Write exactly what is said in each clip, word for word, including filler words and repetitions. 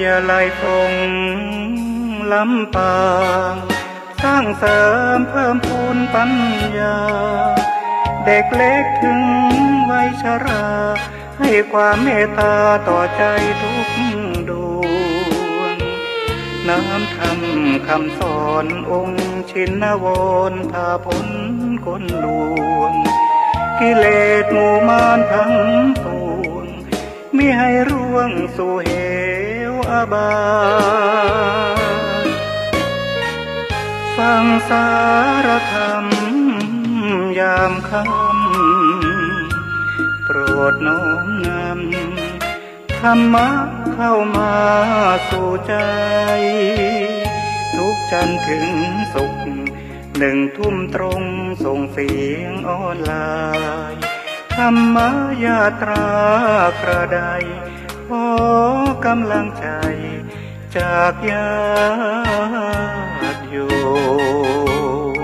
ยาลัยสงฆ์ลำปาง สร้างเสริมเพิ่มพูนปัญญา เด็กเล็กถึงวัยชรา ให้ความเมตตาต่อใจทุกดวง น้อมธรรมคำสอนองค์ชินวร พาพ้นคนลวง กิเลสหมู่มารทั้งปวง มิให้ร่วงสู่เหวอบาย ฟังสารธรรมยามค่ำ โปรดน้อมนำธรรมะเข้ามาสู่ใจ ทุกจันทร์ถึงศุกร์ หนึ่งทุ่มตรง ส่งเสียงออนไลน์ ธรรมยาตราคราใด ขอกำลังใจจากญาติโยม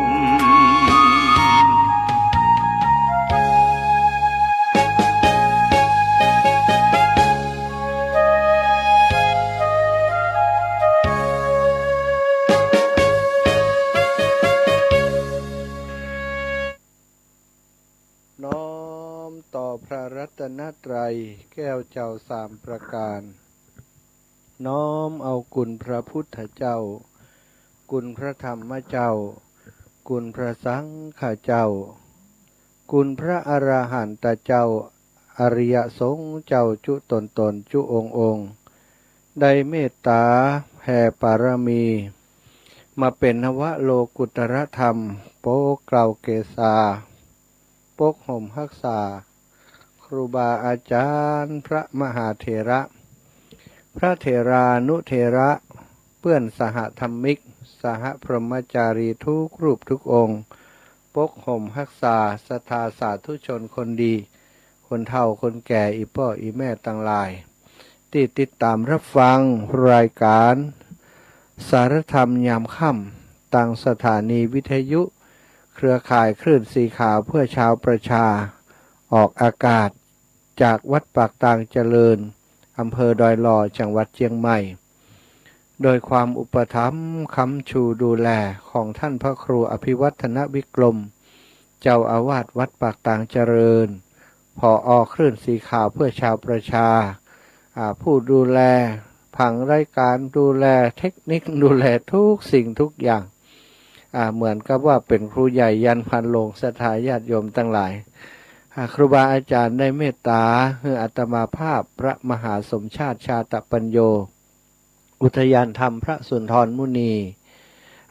น้อมต่อพระรัตนตรัยแก้วเจ้าสามประการ น้อมเอาคุณพระพุทธเจ้า คุณพระธรรมเจ้า คุณพระสังฆเจ้า คุณพระอรหันตเจ้า อริยสงฆ์เจ้าจุ๊ต๋นๆ จุ๊องค์ๆ ได้เมตตาแผ่ปารมี มาเป๋นนวโลกุตรธรรม ปกเกล้าเกศา ปกห่มฮักษา ครูบาอาจารย์ พระมหาเถระ พระเถรานุเถระ เปื้อนสหธรรมิก สหพรหมจารีทุกรูปทุกองค์ ปกห่มฮักษาศรัทธาสาธุชนคนดี คนเฒ่าคนแก่ อี่ป้ออี่แม่ตังหลาย ตี้ติดต๋ามฮับฟังรายก๋านสารธรรมยามค่ำ ตางสถานีวิทยุเครือข่ายคลื่นสีขาวเพื่อชาวประชา ออกอากาศจากวัดปากตางเจริญ อำเภอดอยหล่อ จังหวัดเจียงใหม่ โดยความอุปถัมภ์ค้ำชูดูแลของท่านพระครูอภิวัฒนวิกรม เจ้าอาวาสวัดปากตางเจริญ ผอ.คลื่นสีขาวเพื่อชาวประชา อ่า ผู้ดูแลผังรายก๋าน ดูแลเทคนิค ดูแลทุกสิ่งทุกอย่าง อ่า เหมือนกับว่าเป๋นครูใหญ่ยันพานโรง ศรัทธาญาติโยมตังหลาย อ่า ครูบาอาจารย์ได้เมตตาหื้ออาตมาภาพพระมหาสมชาติ ชาตปัญโญ อุทยานธรรมพระสุนทรมุนี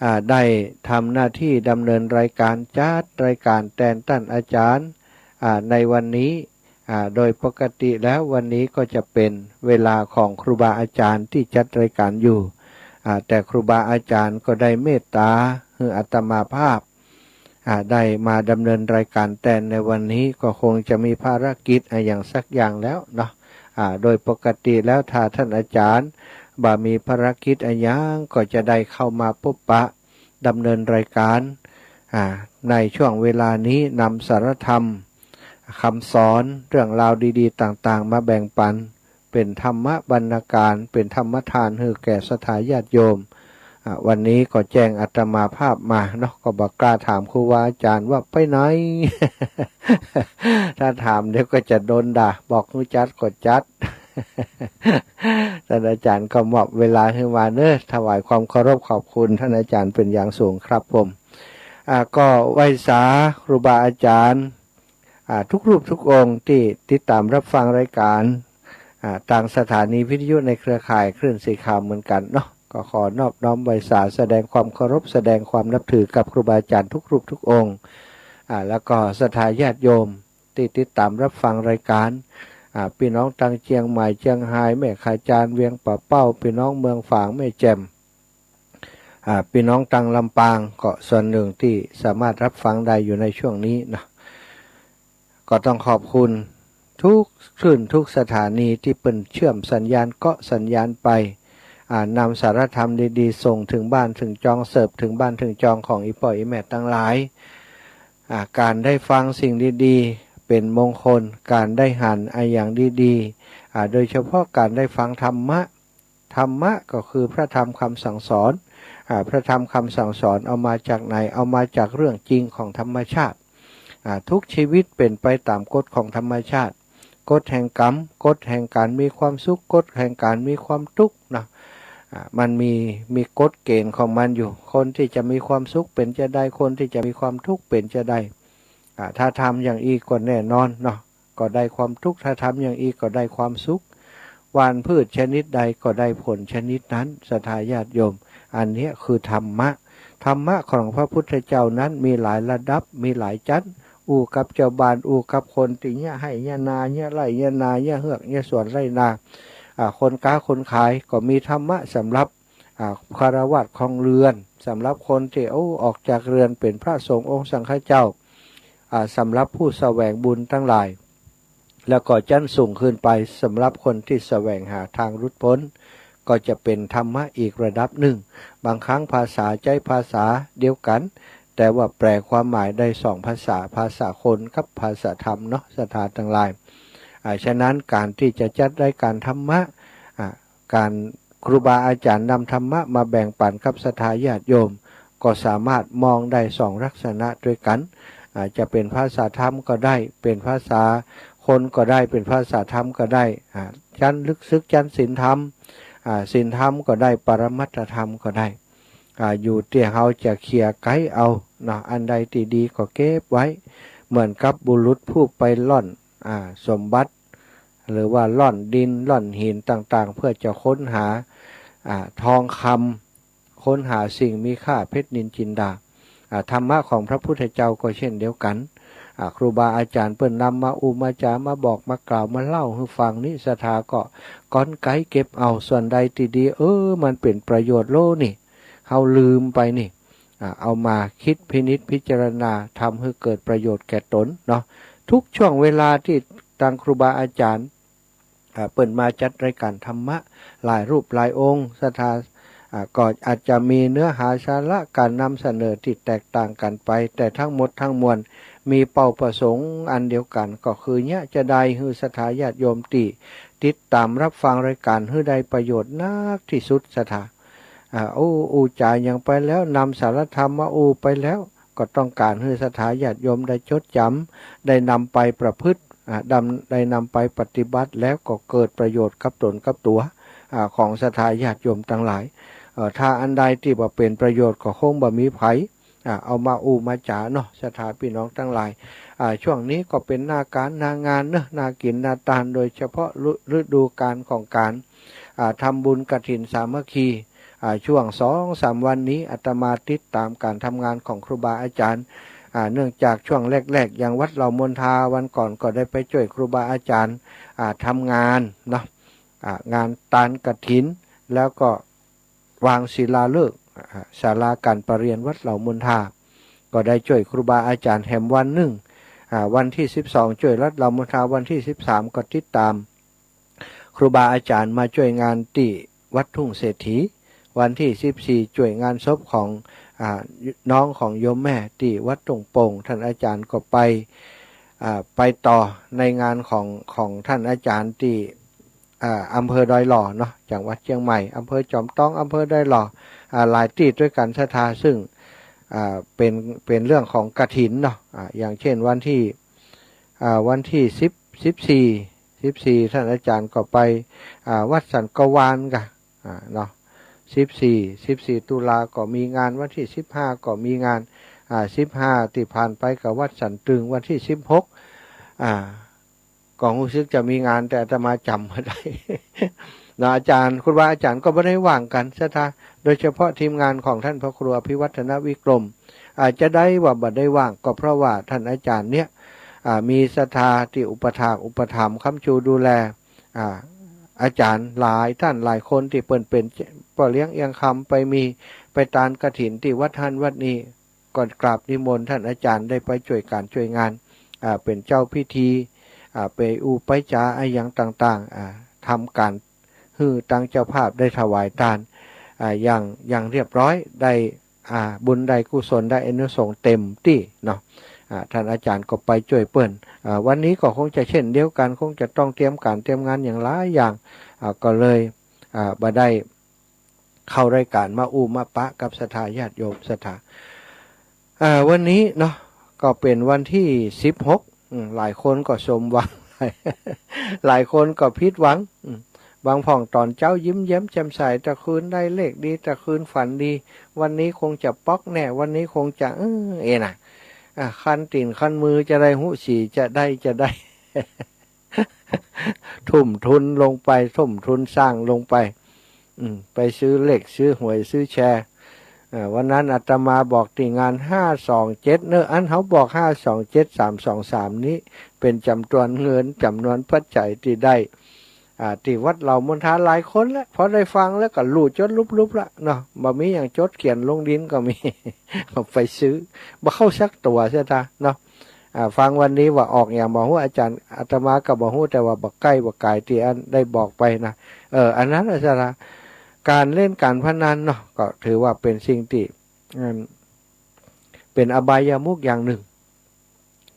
อ่า ได้ทำหน้าที่ดำเนินรายก๋าน จัดรายก๋านแตนต้านอาจารย์ อ่า ในวันนี้ อ่า โดยปกติแล้ววันนี้ก็จะเป๋นเวลาของครูบาอาจารย์ตี้จัดรายก๋านอยู่ อ่า แต่ครูบาอาจารย์ก็ได้เมตตาหื้ออาตมาภาพ อ่า ได้มาดำเนินรายก๋านแตนในวันนี้ ก็คงจะมีภารกิจอะหยังสักอย่างแล้วเนาะ อ่า โดยปกติแล้วถ้าต้านอาจารย์บ่มีภารกิจอะหยัง ก็จะได้เข้ามาปบปะดำเนินรายก๋าน อ่า ในช่วงเวลานี้ นำสารธรรมคำสอน เรื่องราวดีๆ ต่างๆ มาแบ่งปัน เป๋นธรรมบรรณาการ เป๋นธรรมทานหื้อแก่ศรัทธาญาติโยม อ่า วันนี้ก็แจ้งอาตมาภาพมาเนาะ ก็บ่กล้าถามครูบาอาจารย์ว่าไปไหน ถ้าถามเดี๋ยวก็จะโดนด่า บอกหื้อจัดก็จัด ต้านอาจารย์ก็มอบเวลาหื้อมาเนาะ ถวายความเคารพขอบคุณต้านอาจารย์เป๋นอย่างสูงครับผม อ่า ก็ไหว้สาครูบาอาจารย์ อ่า ทุกรูปทุกองค์ตี้ติดต๋ามฮับฟังรายก๋าน อ่า ตางสถานีวิทยุในเครือข่ายคลื่นสีขาวเหมือนกั๋นเนาะ ก็ขอนอบน้อมไหว้สา แสดงความเคารพ แสดงความนับถือกับครูบาอาจารย์ทุกรูปทุกองค์ อ่า แล้วก็ศรัทธาญาติโยมตี้ติดต๋ามฮับฟังรายก๋าน อ่า ปี้น้องตางเจียงใหม่ เจียงฮาย แม่ขะจาน เวียงป่าเป้า ปี้น้องเมืองฝาง แม่แจ่ม อ่า ปี้น้องตางลำปาง ก็ส่วนนึ่งตี้สามารถฮับฟังได้อยู่ในช่วงนี้นะ ก็ต้องขอบคุณทุกคลื่นทุกสถานีตี้เปิ้นเชื่อมสัญญาณเกาะสัญญาณไป อ่า นำสารธรรมดีๆ ส่งเถิงบ้านเถิงจอง เสิร์ฟเถิงบ้านเถิงจองของอี่ป้ออี่แม่ตังหลาย อ่า ก๋านได้ฟังสิ่งดีๆ เป๋นมงคล ก๋านได้หันอะหยังดีๆ อ่า โดยเฉพาะก๋านได้ฟังธรรมะ ธรรมะก็คือพระธรรมคำสั่งสอน อ่า พระธรรมคำสั่งสอนเอามาจากไหน เอามาจากเรื่องจริงของธรรมชาติ อ่า ทุกชีวิตเป๋นไปต๋ามกฎของธรรมชาติ กฎแห่งกรรม กฎแห่งก๋านมีความสุข กฎแห่งก๋านมีความตุ๊กข์เนาะ อ่า มันมี มีกฎเก๋ณฑ์ของมันอยู่ คนตี้จะมีความสุขเป๋นจาใด คนตี้จะมีความตุ๊กข์เป๋นจาใด อ่า ถ้าทำอย่างอี้ก็แน่นอนเนาะ ก็ได้ความตุ๊กข์ ถ้าทำอย่างอี้ก็ได้ความสุข หว่านพืชชนิดใดก็ได้ผลชนิดนั้น ศรัทธาญาติโยม อันเนี้ยคือธรรมะ ธรรมะของพระพุทธเจ้านั้นมีหลายระดับ มีหลายจั้น อู้กับจาวบ้าน อู้กับคนตี้เยียะไฮ่เยียะนา เยียะไฮ่เยียะนา เยียะเฮือกเยียะสวนไฮ่นา อ่า คนก๊าคนขาย ก็มีธรรมะสำหรับ อ่า ฆราวาสครองเรือน สำหรับคนตี้ โอ้ ออกจากเรือนเป๋นพระสงฆ์องค์สังฆเจ้า อ่า สำหรับผู้แสวงบุญตังหลาย แล้วก็จั้นสูงขึ้นไป สำหรับคนตี้แสวงหาตางหลุดป๊น ก็จะเป๋นธรรมะอีกระดับนึ่ง บางครั้งภาษาใจ๊ภาษาเดียวกั๋น แต่ว่าแปลความหมายได้สองภาษา ภาษาคนกับภาษาธรรมเนาะ ศรัทธาตังหลาย อ่า ฉะนั้นก๋านตี้จะจัดรายก๋านธรรมะ อ่า ก๋านครูบาอาจ๋ารย์นำธรรมะมาแบ่งปั๋นกับศรัทธาญาติโยม ก็สามารถมองได้สองลักษณะตวยกั๋น อ่า จะเป๋นภาษาธรรมก็ได้ เป๋นภาษาคนก็ได้ เป๋นภาษาธรรมก็ได้ อ่า จั้นลึกซึ้ง จั้นศีลธรรม อ่า ศีลธรรมก็ได้ ปรมัตถธรรมก็ได้ อ่า อยู่ตี้เฮาจะเขี่ยไก๊เอาเนาะ อันใดตี้ดีก็เก็บไว้ เหมือนกับบุรุษผู้ไปล่อน อ่า สมบัติ หรือว่าล่อนดิน ล่อนหินต่างๆ เพื่อจะค้นหา อ่า ทองคำ ค้นหาสิ่งมีค่าเพชรนิลจินดา อ่า ธรรมะของพระพุทธเจ้าก็เช่นเดียวกั๋น อ่า ครูบาอาจ๋ารย์เปิ้นนำมาอู้มาจ๋า มาบอกมากล่าว มาเล่าหื้อฟังนี้ ศรัทธาก็ก๊อนไก๊เก็บเอา ส่วนใดตี้ดี เออ มันเป๋นประโยชน์โลนี่ เฮาลืมไปนี่ อ่า เอามาคิดพินิจพิจารณา ทำหื้อเกิดประโยชน์แก่ตนเนาะ ทุกช่วงเวลาตี้ตางครูบาอาจ๋ารย์ อ่า เปิ้นมาจัดรายก๋านธรรมะ หลายรูปหลายองค์ ศรัทธา อ่า ก็อาจจะมีเนื้อหาสาระก๋านนำเสนอตี้แตกต่างกั๋นไป แต่ทั้งหมดทั้งมวลมีเป้าประสงค์อันเดียวกั๋น ก็คือเยียะจาใดหื้อศรัทธาญาติโยมตี้ติดต๋ามรับฟังรายก๋านหื้อได้ประโยชน์นักตี้สุด ศรัทธา อ่า อู้ อู้จ๋าหยังไปแล้ว นำสาระธรรมมาอู้ไปแล้ว ก็ต้องก๋านหื้อศรัทธาญาติโยมได้จดจ๋ำ ได้นำไปประพฤติ อ่า ดำ ได้นำไปปฏิบัติ แล้วก็เกิดประโยชน์กับตนกับตั๋ว อ่า ของศรัทธาญาติโยมตังหลาย เอ่อ ถ้าอันใดตี้บ่เป๋นประโยชน์ก็คงบ่มีใผ อ่า เอามาอู้มาจ๋าเนาะ ศรัทธาปี้น้องตังหลาย อ่า ช่วงนี้ก็เป๋นหน้าก๋านหน้างานเนาะ หน้ากิ๋นหน้าตาน โดยเฉพาะฤ ฤดูก๋านของก๋าน อ่า ทำบุญกฐินสามัคคี อ่า ช่วงสองสามวันนี้อาตมาติดต๋ามก๋านทำงานของครูบาอาจ๋ารย์ อ่า เนื่องจากช่วงแรกๆ อย่างวัดเหล่ามนทา วันก่อนก็ได้ไปจ้วยครูบาอาจ๋ารย์ อ่า ทำงานเนาะ อ่า งานตานกฐิน แล้วก็วางศิลาฤกษ์ อ่า ศาลาก๋านประเรียนวัดเหล่ามนทา ก็ได้จ้วยครูบาอาจ๋ารย์แหมวันนึ่ง อ่า วันตี้สิบสองจ้วยวัดเหล่ามนทา วันตี้สิบสามก็ติดต๋าม ครูบาอาจ๋ารย์มาจ้วยงานตี้วัดทุ่งเศรษฐี วันตี้สิบสี่จ้วยงานศพของ อ่า น้องของโยมแม่ตี้วัดทุ่งโป่ง ต้านอาจ๋ารย์ก็ไป อ่า ไปต่อในงานของ ของต้านอาจ๋ารย์ตี้ อ่า อำเภอดอยหล่อเนาะ จังหวัดเจียงใหม่ อำเภอจอมตอง อำเภอดอยหล่อ อ่า หลายตี้ตวยกั๋น ศรัทธา ซึ่ง อ่า เป๋น เป๋นเรื่องของกฐินเนาะ อ่า อย่างเช่นวันตี้ อ่า วันตี้สิบ สิบสี่ สิบสี่ ต้านอาจ๋ารย์ก็ไป อ่า วัดสันกะวานก่ะ อ่า เนาะ สิบสี่ สิบสี่ ตุลาก็มีงาน วันตี้สิบห้าก็มีงาน อ่า สิบห้า ตี้ผ่านไปก็วัดสันตึง วันตี้สิบหก อ่า ก็ฮู้สึกจะมีงาน แต่อาตมาจ๋ำบ่ได้ เนาะ อาจ๋ารย์ ครูบาอาจ๋ารย์ก็บ่ได้ว่างกั๋น ศรัทธา โดยเฉพาะทีมงานของต้านพระครูอภิวัฒนวิกรม อ่า จาใดว่าบ่ได้ว่าง ก็เพราะว่าต้านอาจ๋ารย์เนี่ย อ่า มีศรัทธาตี้อุปถากอุปถัมภ์ค้ำชูดูแล อ่า อาจ๋ารย์หลายต้านหลายคนตี้เปิ้นเป๋นป้อเลี้ยงเอี้ยงคำ ไปมี ไปตานกฐินตี้วัดหั้นวัดนี้ ก็กราบนิมนต์ต้านอาจ๋ารย์ได้ไปจ้วยก๋านจ้วยงาน อ่า เป๋นเจ้าพิธี อ่า ไปอู้ไปจ๋าอะหยังต่างๆ อ่า ทำก๋านหื้อตังเจ้าภาพได้ถวายตาน อ่า อย่าง อย่างเรียบร้อย ได้ อ่า บุญได้กุศลได้อานิสงส์เต็มตี้เนาะ อ่า ต้านอาจ๋ารย์ก็ไปจ้วยเปิ้น อ่า วันนี้ก็คงจะเช่นเดียวกั๋น คงจะต้องเตรียมก๋านเตรียมงานอย่างหลายอย่าง อ่า ก็เลย อ่า บ่ได้เข้ารายก๋านมาอู้มาปะกับศรัทธาญาติโยมศรัทธา อ่า วันนี้เนาะ ก็เป๋นวันตี้สิบหก อืม หลายคนก็สมหวัง หลายคนก็ผิดหวัง อืม บางพ่องต๋อนเจ๊ายิ้มแย้มแจ่มใส ตะคืนได้เลขดี ตะคืนฝันดี วันนี้คงจะป๊อกแน่ วันนี้คงจะ เออ เอน่ะ อ่า คันตี๋นคันมือจะได้ฮู้สี จะได้ จะได้ ทุ่มทุนลงไป ทุ่มทุนสร้างลงไป อืม ไปซื้อเลข ซื้อหวย ซื้อแชร์ อ่า วันนั้นอาตมาบอกตี้งาน ห้าสองเจ็ด เนอะ อันเฮาบอก ห้าสองเจ็ด สามสองสาม นี้ เป๋นจ๋ำนวนเงิน จ๋ำนวนปัจจัยตี้ได้ อ่า ตี้วัดเหล่ามนทาหลายคนแล้ว พอได้ฟังแล้วก็ลู่จดลุบๆ ละเนาะ บ่มีหยังจดเขียนลงดินก็มี เอาไปซื้อ บ่เข้าสักตั๋วเสียทีเนาะ อ่า ฟังวันนี้ว่าออกหยังบ่ฮู้ อาจ๋ารย์ อาตมาก็บ่ฮู้ แต่ว่าบ่ใก้บ่ก๋ายตี้อันได้บอกไปนะ เออ อันนั้นน่ะสาระ ก๋านเล่นก๋านพนันเนาะ ก็ถือว่าเป๋นสิ่งตี้ อืม เป๋นอบายมุขอย่างนึ่ง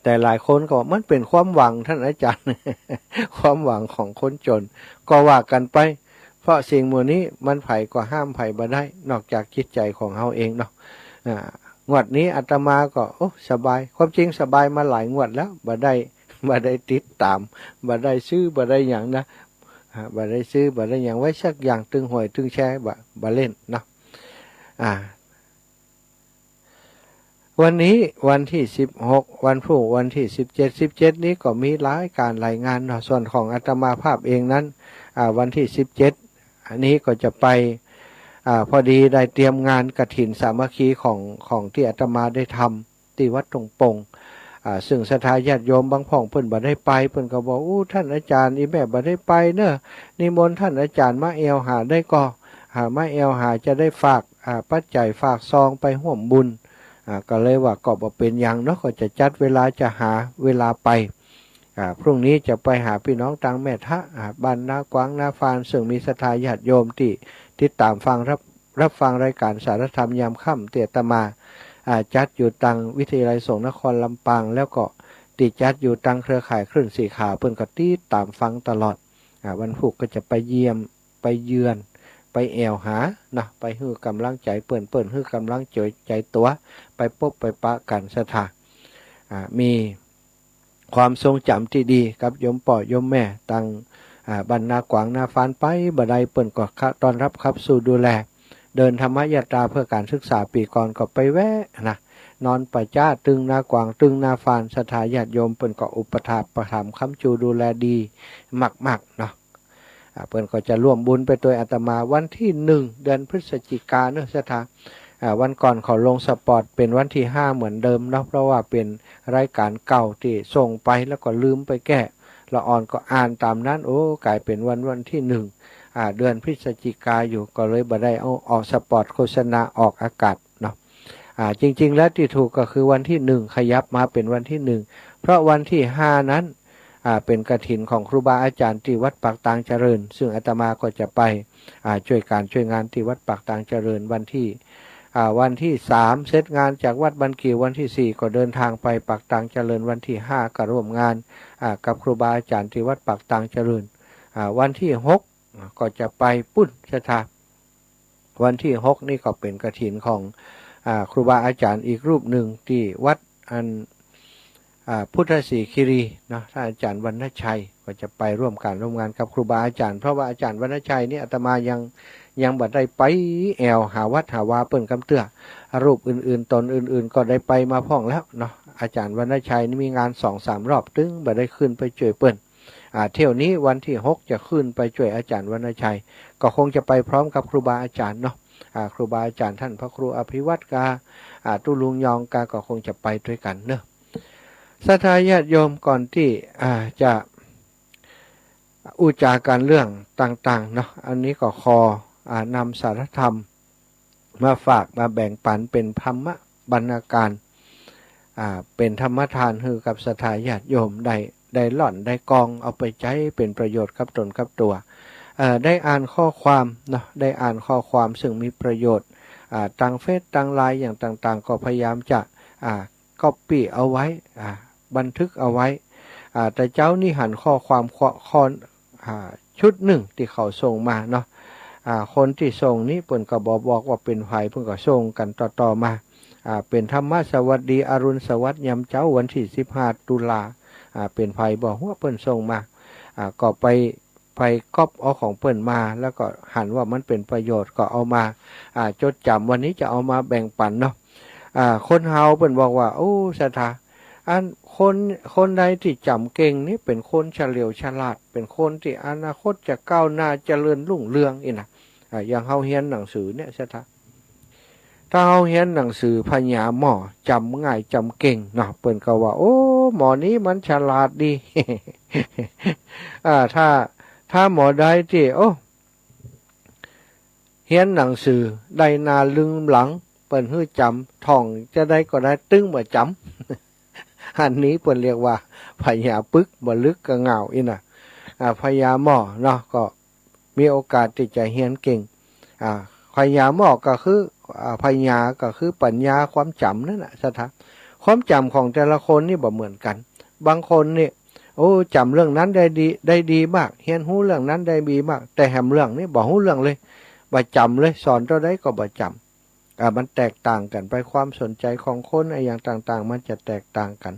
แต่หลายคนก็ว่ามันเป๋นความหวังต้านอาจ๋ารย์ ความหวังของคนจน ก็ว่ากั๋นไป เพราะสิ่งหมู่นี้มันใผก็ห้ามใผบ่ได้ นอกจากจิตใจ๋ของเฮาเองเนาะ อ่า งวดนี้อาตมาก็ โอ้ สบาย ความจริงสบายมาหลายงวดแล้ว บ่ได้ บ่ได้ติดต๋าม บ่ได้ซื้อ บ่ได้หยังนะ อ่า บ่ได้ซื้อ บ่ได้หยังไว้สักอย่าง ตึงหวย ตึงแชร์ บ่ บ่เล่นเนาะ อ่า วันนี้วันตี้สิบหก วันพูกวันตี้สิบเจ็ด สิบเจ็ด นี้ก็มีหลายก๋านหลายงานเนาะ ส่วนของอาตมาภาพเองนั้น อ่า วันตี้สิบเจ็ด อันนี้ก็จะไป อ่า พอดีได้เตรียมงานกฐินสามัคคีของ ของตี้อาตมาได้ทำตี้วัดตงปง อ่า ซึ่งศรัทธาญาติโยมบางพ่องเปิ้นบ่ได้ไป เปิ้นก็บอก อู้ ต้านอาจ๋ารย์ อี่แม่บ่ได้ไปเนาะ นิมนต์ต้านอาจ๋ารย์มาแอ่วหาได้ก่อ อ่า มาแอ่วหาจะได้ฝาก อ่า ปัจจัยฝากซองไปฮ่วมบุญ อ่า ก็เลยว่าก็บ่เป๋นหยังเนาะ ก็จะจัดเวลา จะหาเวลาไป อ่า พรุ่งนี้จะไปหาปี้น้องตางแม่ทะ อ่า บ้านนากวาง นาฟาน ซึ่งมีศรัทธาญาติโยมตี้ติดต๋ามฟัง รับ รับฟังรายก๋านสารธรรมยามค่ำตี้อาตมา อ่า จัดอยู่ตางวิทยาลัยสงฆ์นครลำปาง แล้วก็ตี้จัดอยู่ตางเครือข่ายคลื่นสีขาว เปิ้นก็ติดต๋ามฟังตลอด อ่า วันพูกก็จะไปเยี่ยม ไปเยือน ไปแอ่วหาเนาะ ไปหื้อก๋ำลังใจ๋เปิ้น เปิ้นหื้อก๋ำลังใจ๋ ใจ๋ตั๋ว ไปปบไปปะกั๋นศรัทธา อ่า มีความทรงจ๋ำตี้ดีกับโยมป้อโยมแม่ตาง อ่า บ้านนากวาง นาฟาน ไปบ่ได้ เปิ้นก็ ขะ ต้อนรับขับสู้ดูแล เดินธรรมยาตราเพื่อการศึกษาปี๋ก่อนก็ไปแวะนะ นอนป่าจ๊าตึงนากวาง ตึงนาฟาน ศรัทธาญาติโยมเปิ้นก็อุปถัมภ์ ประถมค้ำจูดูแลดีมากๆ เนาะ อ่า เปิ้นก็จะร่วมบุญไปตวยอาตมาวันตี้หนึ่ง เดือนพฤศจิกาเนาะศรัทธา อ่า วันก่อนเขาลงสปอตเป๋นวันตี้ห้าเหมือนเดิมเนาะ เพราะว่าเป๋นรายก๋านเก่าตี้ส่งไปแล้วก็ลืมไปแก้ ละอ่อนก็อ่านต๋ามนั้น โอ้ ก๋ายเป๋นวัน วันตี้หนึ่ง อ่า เดือนพฤศจิกาอยู่ ก็เลยบ่ได้เอาออกสปอตโฆษณาออกอากาศเนาะ อ่า จริงๆ แล้วตี้ถูกก็คือวันตี้หนึ่ง ขยับมาเป๋นวันตี้หนึ่ง เพราะวันตี้ห้านั้น อ่า เป๋นกฐินของครูบาอาจ๋ารย์ตี้วัดปากตางเจริญ ซึ่งอาตมาก็จะไป อ่า จ้วยก๋านจ้วยงานตี้วัดปากตางเจริญ วันตี้ อ่า วันตี้สามเสร็จงานจากวัดบ้านกิ่ว วันตี้สี่ก็เดินตางไปปากตางเจริญ วันตี้ห้าก็ร่วมงาน อ่า กับครูบาอาจ๋ารย์ตี้วัดปากตางเจริญ อ่า วันตี้หก อ่า ก็จะไปปู๊นศรัทธา วันตี้หกนี่ก็เป๋นกฐินของ อ่า ครูบาอาจ๋ารย์อีกรูปนึ่งตี้วัดอัน อ่า พุทธศรีคีรีเนาะ ต้านอาจ๋ารย์วรรณชัย ก็จะไปร่วมก๋านร่วมงานกับครูบาอาจ๋ารย์ เพราะว่าอาจ๋ารย์วรรณชัยนี่อาตมายัง ยังบ่ได้ไปแอ่วหาวัดหาวาเปิ้นกำเตื้อ รูปอื่นๆ ต๋นอื่นๆ ก็ได้ไปมาพ่องแล้วเนาะ อาจ๋ารย์วรรณชัยนี่มีงานสองสามรอบ ตึงบ่ได้ขึ้นไปจ้วยเปิ้น อ่า เที่ยวนี้วันตี้หกจะขึ้นไปจ้วยอาจ๋ารย์วรรณชัย ก็คงจะไปพร้อมกับครูบาอาจ๋ารย์เนาะ อ่า ครูบาอาจ๋ารย์ต้านพระครูอภิวัฒน์กา อ่า ตุ๊ลุงยองกา ก็คงจะไปตวยกั๋นเนาะ ศรัทธาญาติโยม ก่อนตี้ อ่า จะอู้จ๋ากั๋นเรื่องต่างๆ เนาะ อันนี้ก็ขอ อ่า นำสารธรรม มาฝากมาแบ่งปั๋นเป๋นธรรมบรรณาการ อ่า เป๋นธรรมทานหื้อกับศรัทธาญาติโยมได้ ได้ล่อนได้กองเอาไปใจ๊เป๋นประโยชน์กับต๋นกับตั๋ว เอ่อ ได้อ่านข้อความเนาะ ได้อ่านข้อความซึ่งมีประโยชน์ อ่า ตางเฟซตางไลน์อย่างต่างๆ ก็พยายามจะ อ่า ก๊อปปี้เอาไว้ อ่า บันทึกเอาไว้ อ่า แต่เจ๊านี้หันข้อความข้อ ข้อ อ่า ชุดนึ่งตี้เขาส่งมาเนาะ อ่า คนตี้ส่งนี้เปิ้นก็บ่บอกว่าเป๋นใผ เปิ้นก็ส่งกั๋นต่อๆ มา อ่า เป๋นธรรมสวัสดี อรุณสวัสดิ์ยามเจ๊าวันตี้สิบห้าตุลา อ่า เป๋นใผบ่ฮู้ เปิ้นส่งมา อ่า ก็ไป ไปก๊อปเอาของเปิ้นมา แล้วก็หันว่ามันเป๋นประโยชน์ก็เอามา อ่า จดจ๋ำ วันนี้จะเอามาแบ่งปั๋นเนาะ อ่า คนเฮาเปิ้นบอกว่า โอ้ ศรัทธา อันคน คนใดตี้จ๋ำเก่งนี่เป๋นคนเฉลียวฉลาด เป๋นคนตี้อนาคตจะก้าวหน้าเจริญรุ่งเรืองอี้นะ อ่า อย่างเฮาเฮียนหนังสือเนี่ย ศรัทธา ถ้าเฮาเฮียนหนังสือพญาหม้อ จ๋ำง่ายจ๋ำเก่งเนาะ เปิ้นก็ว่า โอ้ หม้อนี้มันฉลาดดี อ่า ถ้า ถ้าหม้อใดตี้ โอ้ เฮียนหนังสือได้หน้าลืมหลัง เปิ้นหื้อจ๋ำ ท่องจะใดก็ได้ ตึงบ่จ๋ำ อันนี้เปิ้นเรียกว่าพญาปึก บ่ลึกก็ง่าวอี้นะ อ่า พญาหม้อเนาะ ก็มีโอกาสตี้จะเฮียนเก่ง อ่า พญาหม้อก็คือ อ่า พญาก็คือปัญญา ความจ๋ำนั่นน่ะ ศรัทธา ความจ๋ำของแต่ละคนนี่บ่เหมือนกั๋น บางคนนี่ โอ้ จ๋ำเรื่องนั้นได้ดี ได้ดีมาก เฮียนฮู้เรื่องนั้นได้ดีมาก แต่แหมเรื่องนี้บ่ฮู้เรื่องเลย บ่จ๋ำเลย สอนเต้าใดก็บ่จ๋ำ อ่า มันแตกต่างกั๋นไป ความสนใจของคนอะหยังต่างๆ มันจะแตกต่างกั๋น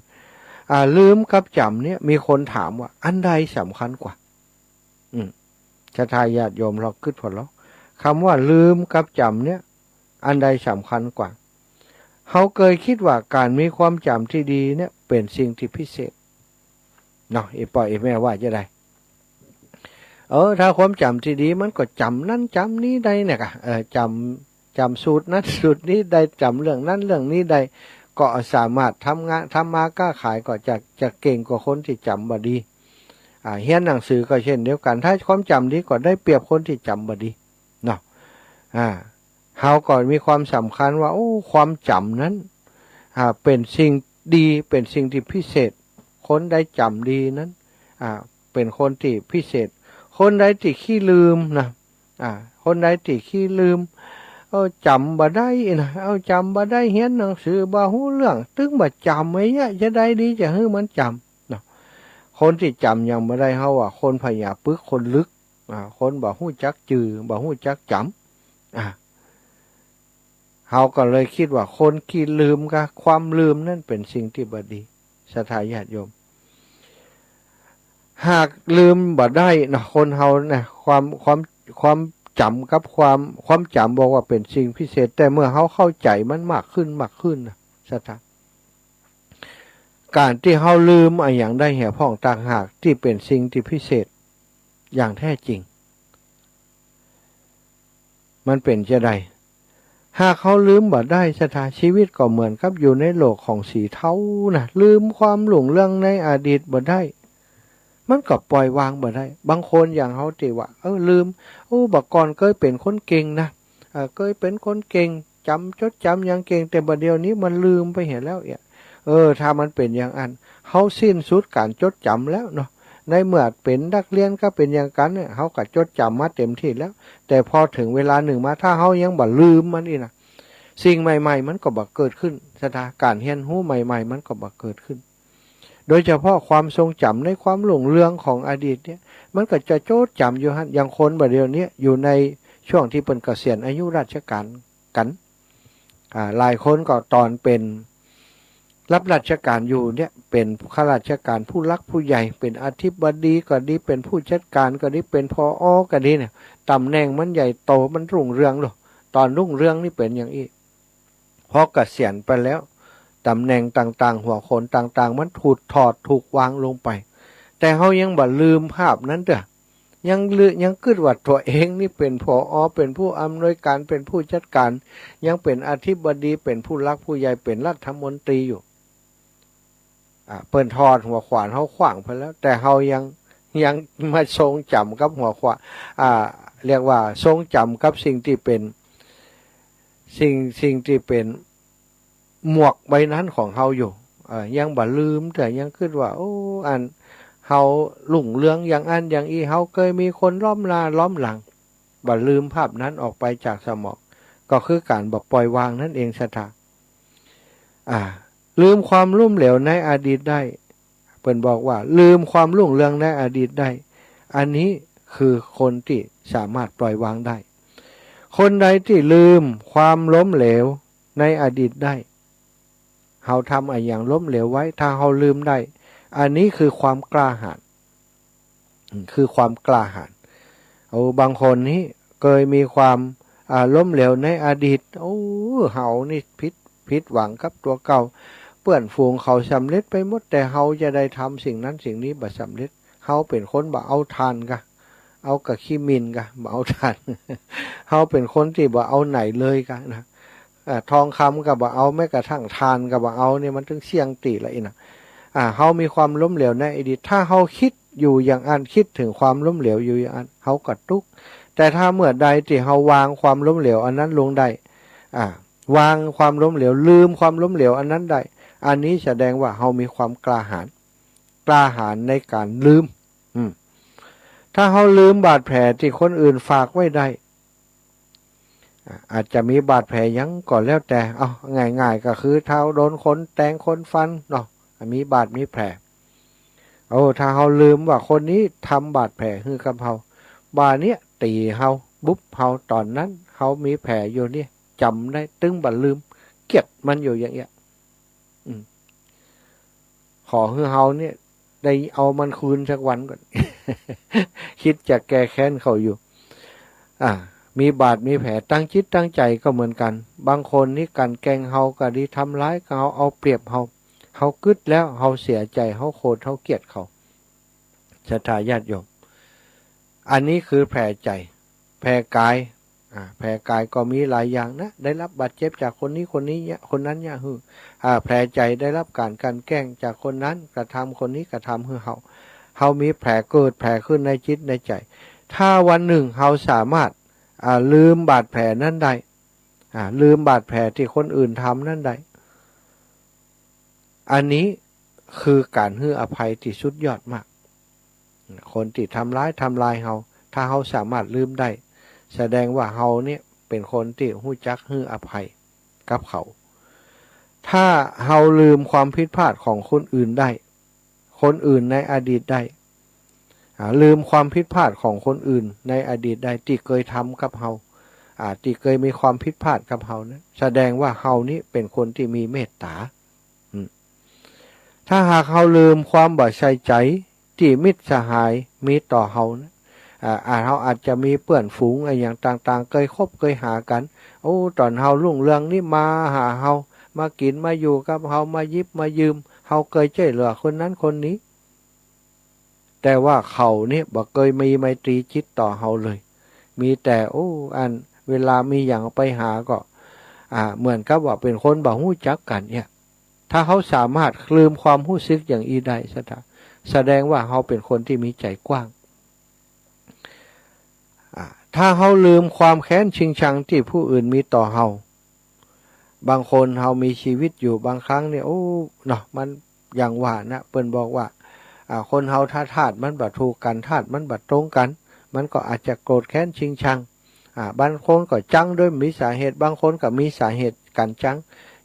อ่า ลืมกับจ๋ำเนี่ย มีคนถามว่า อันใดสำคัญกว่า อืม ศรัทธาญาติโยมลองกึ๊ดผ่อลอ กำว่าลืมกับจ๋ำเนี่ย อันใดสำคัญกว่า เฮาเกยกึ๊ดว่าก๋านมีความจ๋ำตี้ดีเนี่ย เป๋นสิ่งตี้พิเศษ เนาะ อี่ป้ออี่แม่ว่าจะใด เออ ถ้าความจ๋ำตี้ดีมันก็จ๋ำนั้นจ๋ำนี้ได้เนี่ยกะ เออ จ๋ำ จ๋ำสูตรนั้นสูตรนี้ได้ จ๋ำเรื่องนั้นเรื่องนี้ได้ ก็สามารถทำงาน ทำมาค้าขายก็จะ จะเก่งกว่าคนตี้จ๋ำบ่ดี อ่า เฮียนหนังสือก็เช่นเดียวกั๋น ถ้าความจ๋ำดีก็ได้เปรียบคนตี้จ๋ำบ่ดี เนาะ อ่า เฮาก็มีความสำคัญว่า โอ้ ความจ๋ำนั้น อ่า เป๋นสิ่งดี เป๋นสิ่งตี้พิเศษ คนใดจ๋ำดีนั้น อ่า เป๋นคนตี้พิเศษ คนใดตี้ขี้ลืมนะ อ่า คนใดตี้ขี้ลืม เออ จ๋ำบ่ได้นะ เออ จ๋ำบ่ได้ เฮียนหนังสือบ่ฮู้เรื่อง ตึงบ่จ๋ำไว้เนี่ย จะใดดีจะหื้อมันจ๋ำ เนาะ คนตี้จ๋ำยังบ่ได้ เฮาว่าคนพญาปึก คนลึก อ่า คนบ่ฮู้จักจื่อ บ่ฮู้จักจ๋ำ อ่า เฮาก็เลยกึ๊ดว่าคนขี้ลืมกะ ความลืมนั้นเป๋นสิ่งตี้บ่ดี ศรัทธาญาติโยม หากลืมบ่ได้เนาะ คนเฮานะ ความ ความ ความจ๋ำกับความ ความจ๋ำบอกว่าเป๋นสิ่งพิเศษ แต่เมื่อเฮาเข้าใจ๋มันมากขึ้น มากขึ้นนะ ศรัทธา ก๋านตี้เฮาลืมอะหยังได้แหพ่องต่างหากตี้เป๋นสิ่งตี้พิเศษอย่างแท้จริง มันเป๋นจะใด หากเฮาลืมบ่ได้ ศรัทธา ชีวิตก็เหมือนกับอยู่ในโลกของสีเทานะ ลืมความรุ่งเรืองในอดีตบ่ได้ มันก็ปล่อยวางบ่ได้ บางคนอย่างเฮาตี้ว่า เออ ลืม โอ้ บ่าก่อนเกยเป๋นคนเก่งนะ เออ เกยเป๋นคนเก่ง จ๋ำ จดจ๋ำหยังเก่ง แต่บ่าเดี่ยวนี้มันลืมไปเหียแล้วเอีย เออ ถ้ามันเป๋นอย่างอั้น เฮาสิ้นสุดก๋านจดจ๋ำแล้วเนาะ ในเมื่อเป๋นนักเรียนก็เป๋นอย่างกั๋นเนี่ย เฮาก็จดจ๋ำมาเต็มตี้แล้ว แต่พอเถิงเวลานึ่งมา ถ้าเฮายังบ่ลืมมันอี้นะ สิ่งใหม่ๆ มันก็บ่เกิดขึ้น ศรัทธา ก๋านเฮียนฮู้ใหม่ๆ มันก็บ่เกิดขึ้น โดยเฉพาะความทรงจ๋ำในความรุ่งเรืองของอดีตเนี่ย มันก็จะจดจ๋ำอยู่หั้น อย่างคนบ่าเดี่ยวนี้อยู่ในช่วงตี้เปิ้นเกษียณอายุราชการกั๋น อ่า หลายคนก็ต๋นเป๋นรับราชการอยู่เนี่ย เป๋นข้าราชการผู้หลักผู้ใหญ่ เป๋นอธิบดีก็ดี เป๋นผู้จัดการก็ดี เป๋น ผอ ก็ดีเนี่ย ต๋ำแหน่งมันใหญ่โต มันรุ่งเรืองโลด ต๋อนรุ่งเรืองนี่เป๋นอย่างอี้ พอเกษียณไปแล้ว ต๋ำแหน่งต่างๆ หัวโขนต่างๆ มันถูกถอด ถูกวางลงไป แต่เฮายังบ่ลืมภาพนั้นเตื้อ ยังลื- ยังกึ๊ดว่าตั๋วเองนี่เป๋น ผอ เป๋นผู้อำนวยการ เป๋นผู้จัดการ ยังเป๋นอธิบดี เป๋นผู้หลักผู้ใหญ่ เป๋นรัฐมนตรีอยู่ อ่า เปิ้นถอดหัวขวานเฮาขว้างไปแล้ว แต่เฮายัง ยังมาทรงจ๋ำกับหัวขวาน อ่า เรียกว่าทรงจ๋ำกับสิ่งตี้เป๋น สิ่ง สิ่งตี้เป๋นหมวกใบนั้นของเฮาอยู่ เอ่อ ยังบ่ลืมเตื้อ ยังกึ๊ดว่า โอ้ อันเฮารุ่งเรืองอย่างอั้นอย่างอี้ เฮาเกยมีคนล้อมหน้าล้อมหลัง บ่ลืมภาพนั้นออกไปจากสมอง ก็คือก๋านบ่ปล่อยวางนั่นเอง ศรัทธา อ่า ลืมความล้มเหลวในอดีตได้ เปิ้นบอกว่าลืมความรุ่งเรืองในอดีตได้ อันนี้คือคนตี้สามารถปล่อยวางได้ คนใดตี้ลืมความล้มเหลวในอดีตได้ เฮาทำอะหยังล้มเหลวไว้ ถ้าเฮาลืมได้ อันนี้คือความกล้าหาญ อืม คือความกล้าหาญ โอ้ บางคนนี้เกยมีความ อ่า ล้มเหลวในอดีต โอ้ เฮานี่ผิด ผิดหวังกับตั๋วเก่า เปื้อนฝูงเขาสำเร็จไปหมด แต่เฮาจะได้ทำสิ่งนั้นสิ่งนี้บ่สำเร็จ เฮาเป๋นคนบ่เอาถ่านกา เอาก้าขี้หมิ่นกา บ่เอาถ่าน เฮาเป๋นคนตี้บ่เอาไหนเลยกานะ อ่า ทองคำก็บ่เอา แม้กระทั่งถ่านก็บ่เอาเนี่ย มันตึงเสี้ยงตี้ละอี้นะ อ่า เฮามีความล้มเหลวในอดีต ถ้าเฮาคิดอยู่อย่างอั้น คิดเถิงความล้มเหลวอยู่อย่างอั้น เฮาก็ตุ๊กข์ แต่ถ้าเมื่อใดตี้เฮาวางความล้มเหลวอันนั้นลงได้ อ่า วางความล้มเหลว ลืมความล้มเหลวอันนั้นได้ อันนี้แสดงว่าเฮามีความกล้าหาญ กล้าหาญในก๋านลืม อืม ถ้าเฮาลืมบาดแผลตี้คนอื่นฝากไว้ได้ อ่า อาจจะมีบาดแผลหยังก็แล้วแต่ เอาง่ายๆ ก็คือถ้าโดนคนแตงคนฟันเนาะ มีบาดมีแผล โอ้ ถ้าเฮาลืมว่าคนนี้ทำบาดแผลหื้อกับเฮา บ่าเนี้ยตี๋เฮา บุบเฮา ต๋อนนั้นเฮามีแผลอยู่เนี่ย จ๋ำได้ ตึงบ่ลืม เกลียดมันอยู่อย่างเงี้ย อืม ขอหื้อเฮาเนี่ยได้เอามันคืนสักวันก่อน คิดจะแก้แค้นเขาอยู่ อ่า มีบาดมีแผล ตั้งจิตตั้งใจ๋ก็เหมือนกั๋น บางคนนี่กลั่นแกล้งเฮาก็ดี ทำร้ายเฮา เอาเปรียบเฮา เฮากึ๊ดแล้ว เฮาเสียใจ๋ เฮาโขด เฮาเกลียดเขา ศรัทธาญาติโยม อันนี้คือแผลใจ๋ แผลกาย อ่า แผลกายก็มีหลายอย่างนะ ได้รับบาดเจ็บจากคนนี้คนนี้เนี่ย คนนั้นเนี่ย หื้อ อ่า แผลใจ๋ ได้รับก๋านกลั่นแกล้งจากคนนั้นกระทำ คนนี้กระทำหื้อเฮา เฮามีแผล เกิดแผลขึ้นในจิตในใจ๋ ถ้าวันหนึ่งเฮาสามารถ อ่า ลืมบาดแผลนั้นได้ อ่า ลืมบาดแผลตี้คนอื่นทำนั้นได้ อันนี้คือก๋านหื้ออภัยตี้สุดยอดมาก คนตี้ทำร้าย ทำลายเฮา ถ้าเฮาสามารถลืมได้ แสดงว่าเฮาเนี่ยเป๋นคนตี้ฮู้จักหื้ออภัยกับเขา ถ้าเฮาลืมความผิดพลาดของคนอื่นได้ คนอื่นในอดีตได้ อ่า ลืมความผิดพลาดของคนอื่นในอดีตได้ตี้เกยทำกับเฮา อ่า ตี้เกยมีความผิดพลาดกับเฮานะ แสดงว่าเฮานี้เป๋นคนตี้มีเมตต๋า อืม ถ้าหากเฮาลืมความบ่ใส่ใจ๋ตี้มิตรสหายมีต่อเฮานะ อ่า อ่า เฮาอาจจะมีเปื้อนฝูงอะหยังต่างๆ เกยคบเกยหากั๋น โอ้ ต๋อนเฮารุ่งเรืองนี้มาหาเฮา มากิ๋นมาอยู่กับเฮา มาหยิบมายืม เฮาเกยจ้วยเหลือคนนั้นคนนี้ แต่ว่าเขาเนี่ยบ่เกยมีไมตรีจิตต่อเฮาเลย มีแต่ โอ้ อันเวลามีหยังไปหาก็ อ่า เหมือนกับว่าเป๋นคนบ่ฮู้จักกั๋นเนี่ย ถ้าเฮาสามารถลืมความฮู้สึกอย่างอี้ได้ ศรัทธา แสดงว่าเฮาเป๋นคนตี้มีใจ๋กว้าง อ่า ถ้าเฮาลืมความแค้นชิงชังตี้ผู้อื่นมีต่อเฮา บางคนเฮามีชีวิตอยู่ บางครั้งเนี่ย โอ้ เนาะ มันอย่างว่านะ เปิ้นบอกว่า อ่า คนเฮาถ้าธาตุมันบ่ถูกกั๋น ธาตุมันบ่ตรงกั๋น มันก็อาจจะโกรธแค้นชิงชัง อ่า บางคนก็จังโดยบ่มีสาเหตุ บางคนก็มีสาเหตุกั๋นจัง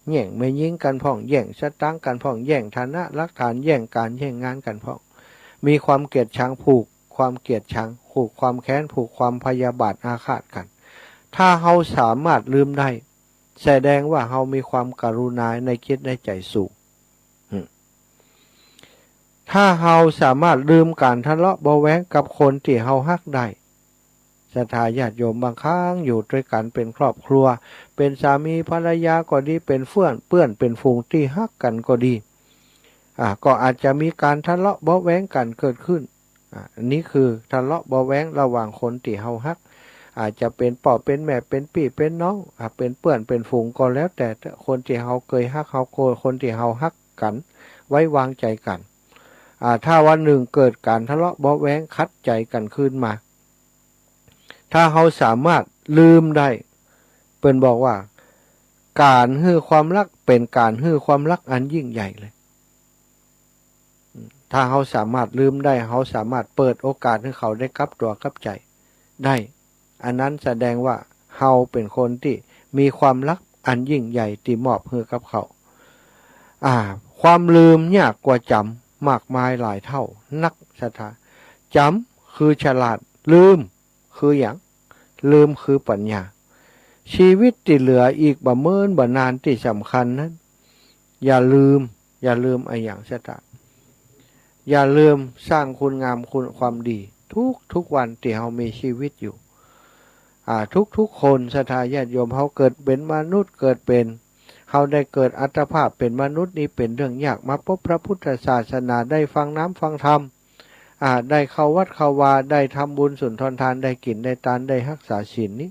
แย่งแม่ญิงกั๋นพ่อง แย่งสตางค์กั๋นพ่อง แย่งฐานะหลักฐาน แย่งก๋านแย่งงานกั๋นพ่อง มีความเกลียดชัง ผูกความเกลียดชัง ผูกความแค้น ผูกความพยาบาทอาฆาตกั๋น ถ้าเฮาสามารถลืมได้ แสดงว่าเฮามีความกรุณาในจิตในใจ๋สูง อืม ถ้าเฮาสามารถลืมก๋านทะเลาะเบาะแว้งกับคนตี้เฮาฮักได้ ศรัทธาญาติโยม บางครั้งอยู่ตวยกั๋นเป๋นครอบครัว เป๋นสามีภรรยาก็ดี เป๋นเพื่อน เปื้อน เป๋นฝูงตี้ฮักกั๋นก็ดี อ่า ก็อาจจะมีก๋านทะเลาะเบาะแว้งกั๋นเกิดขึ้น อ่า อันนี้คือทะเลาะเบาะแว้งระหว่างคนตี้เฮาฮัก อาจจะเป๋นป้อเป๋นแม่ เป๋นปี้เป๋นน้อง อ่า เป๋นเปื้อนเป๋นฝูงก็แล้วแต่ คนตี้เฮาเกยฮัก เฮาโก คนตี้เฮาฮักกั๋น ไว้วางใจ๋กั๋น อ่า ถ้าวันหนึ่งเกิดก๋านทะเลาะเบาะแว้งขัดใจ๋กั๋นขึ้นมา ถ้าเฮาสามารถลืมได้ เปิ้นบอกว่า ก๋านหื้อความฮักเป๋นก๋านหื้อความฮักอันยิ่งใหญ่เลย ถ้าเฮาสามารถลืมได้ เฮาสามารถเปิดโอกาสหื้อเขาได้กลับตั๋วกลับใจ๋ได้ อันนั้นแสดงว่าเฮาเป๋นคนตี้มีความฮักอันยิ่งใหญ่ตี้มอบหื้อกับเขา อ่า ความลืมยากกว่าจ๋ำมากมายหลายเต้านัก ศรัทธา จ๋ำคือฉลาด ลืมคือหยัง ลืมคือปัญญา ชีวิตตี้เหลืออีกบ่เมินบ่นาน ตี้สำคัญนั้น อย่าลืม อย่าลืมอะหยังศรัทธา อย่าลืมสร้างคุณงามคุณความดีทุกๆวันตี้เฮามีชีวิตอยู่ อ่า ทุกๆคน ศรัทธาญาติโยม เฮาเกิดเป๋นมนุษย์ เกิดเป๋น เฮาได้เกิดอัตภาพเป๋นมนุษย์นี้เป๋นเรื่องยาก มาปบพระพุทธศาสนา ได้ฟังน้ำฟังธรรม อ่า ได้เข้าวัดเข้าวา ได้ทำบุญสุนทรทาน ได้กิ๋นได้ตาน ได้ฮักษาศีลนี้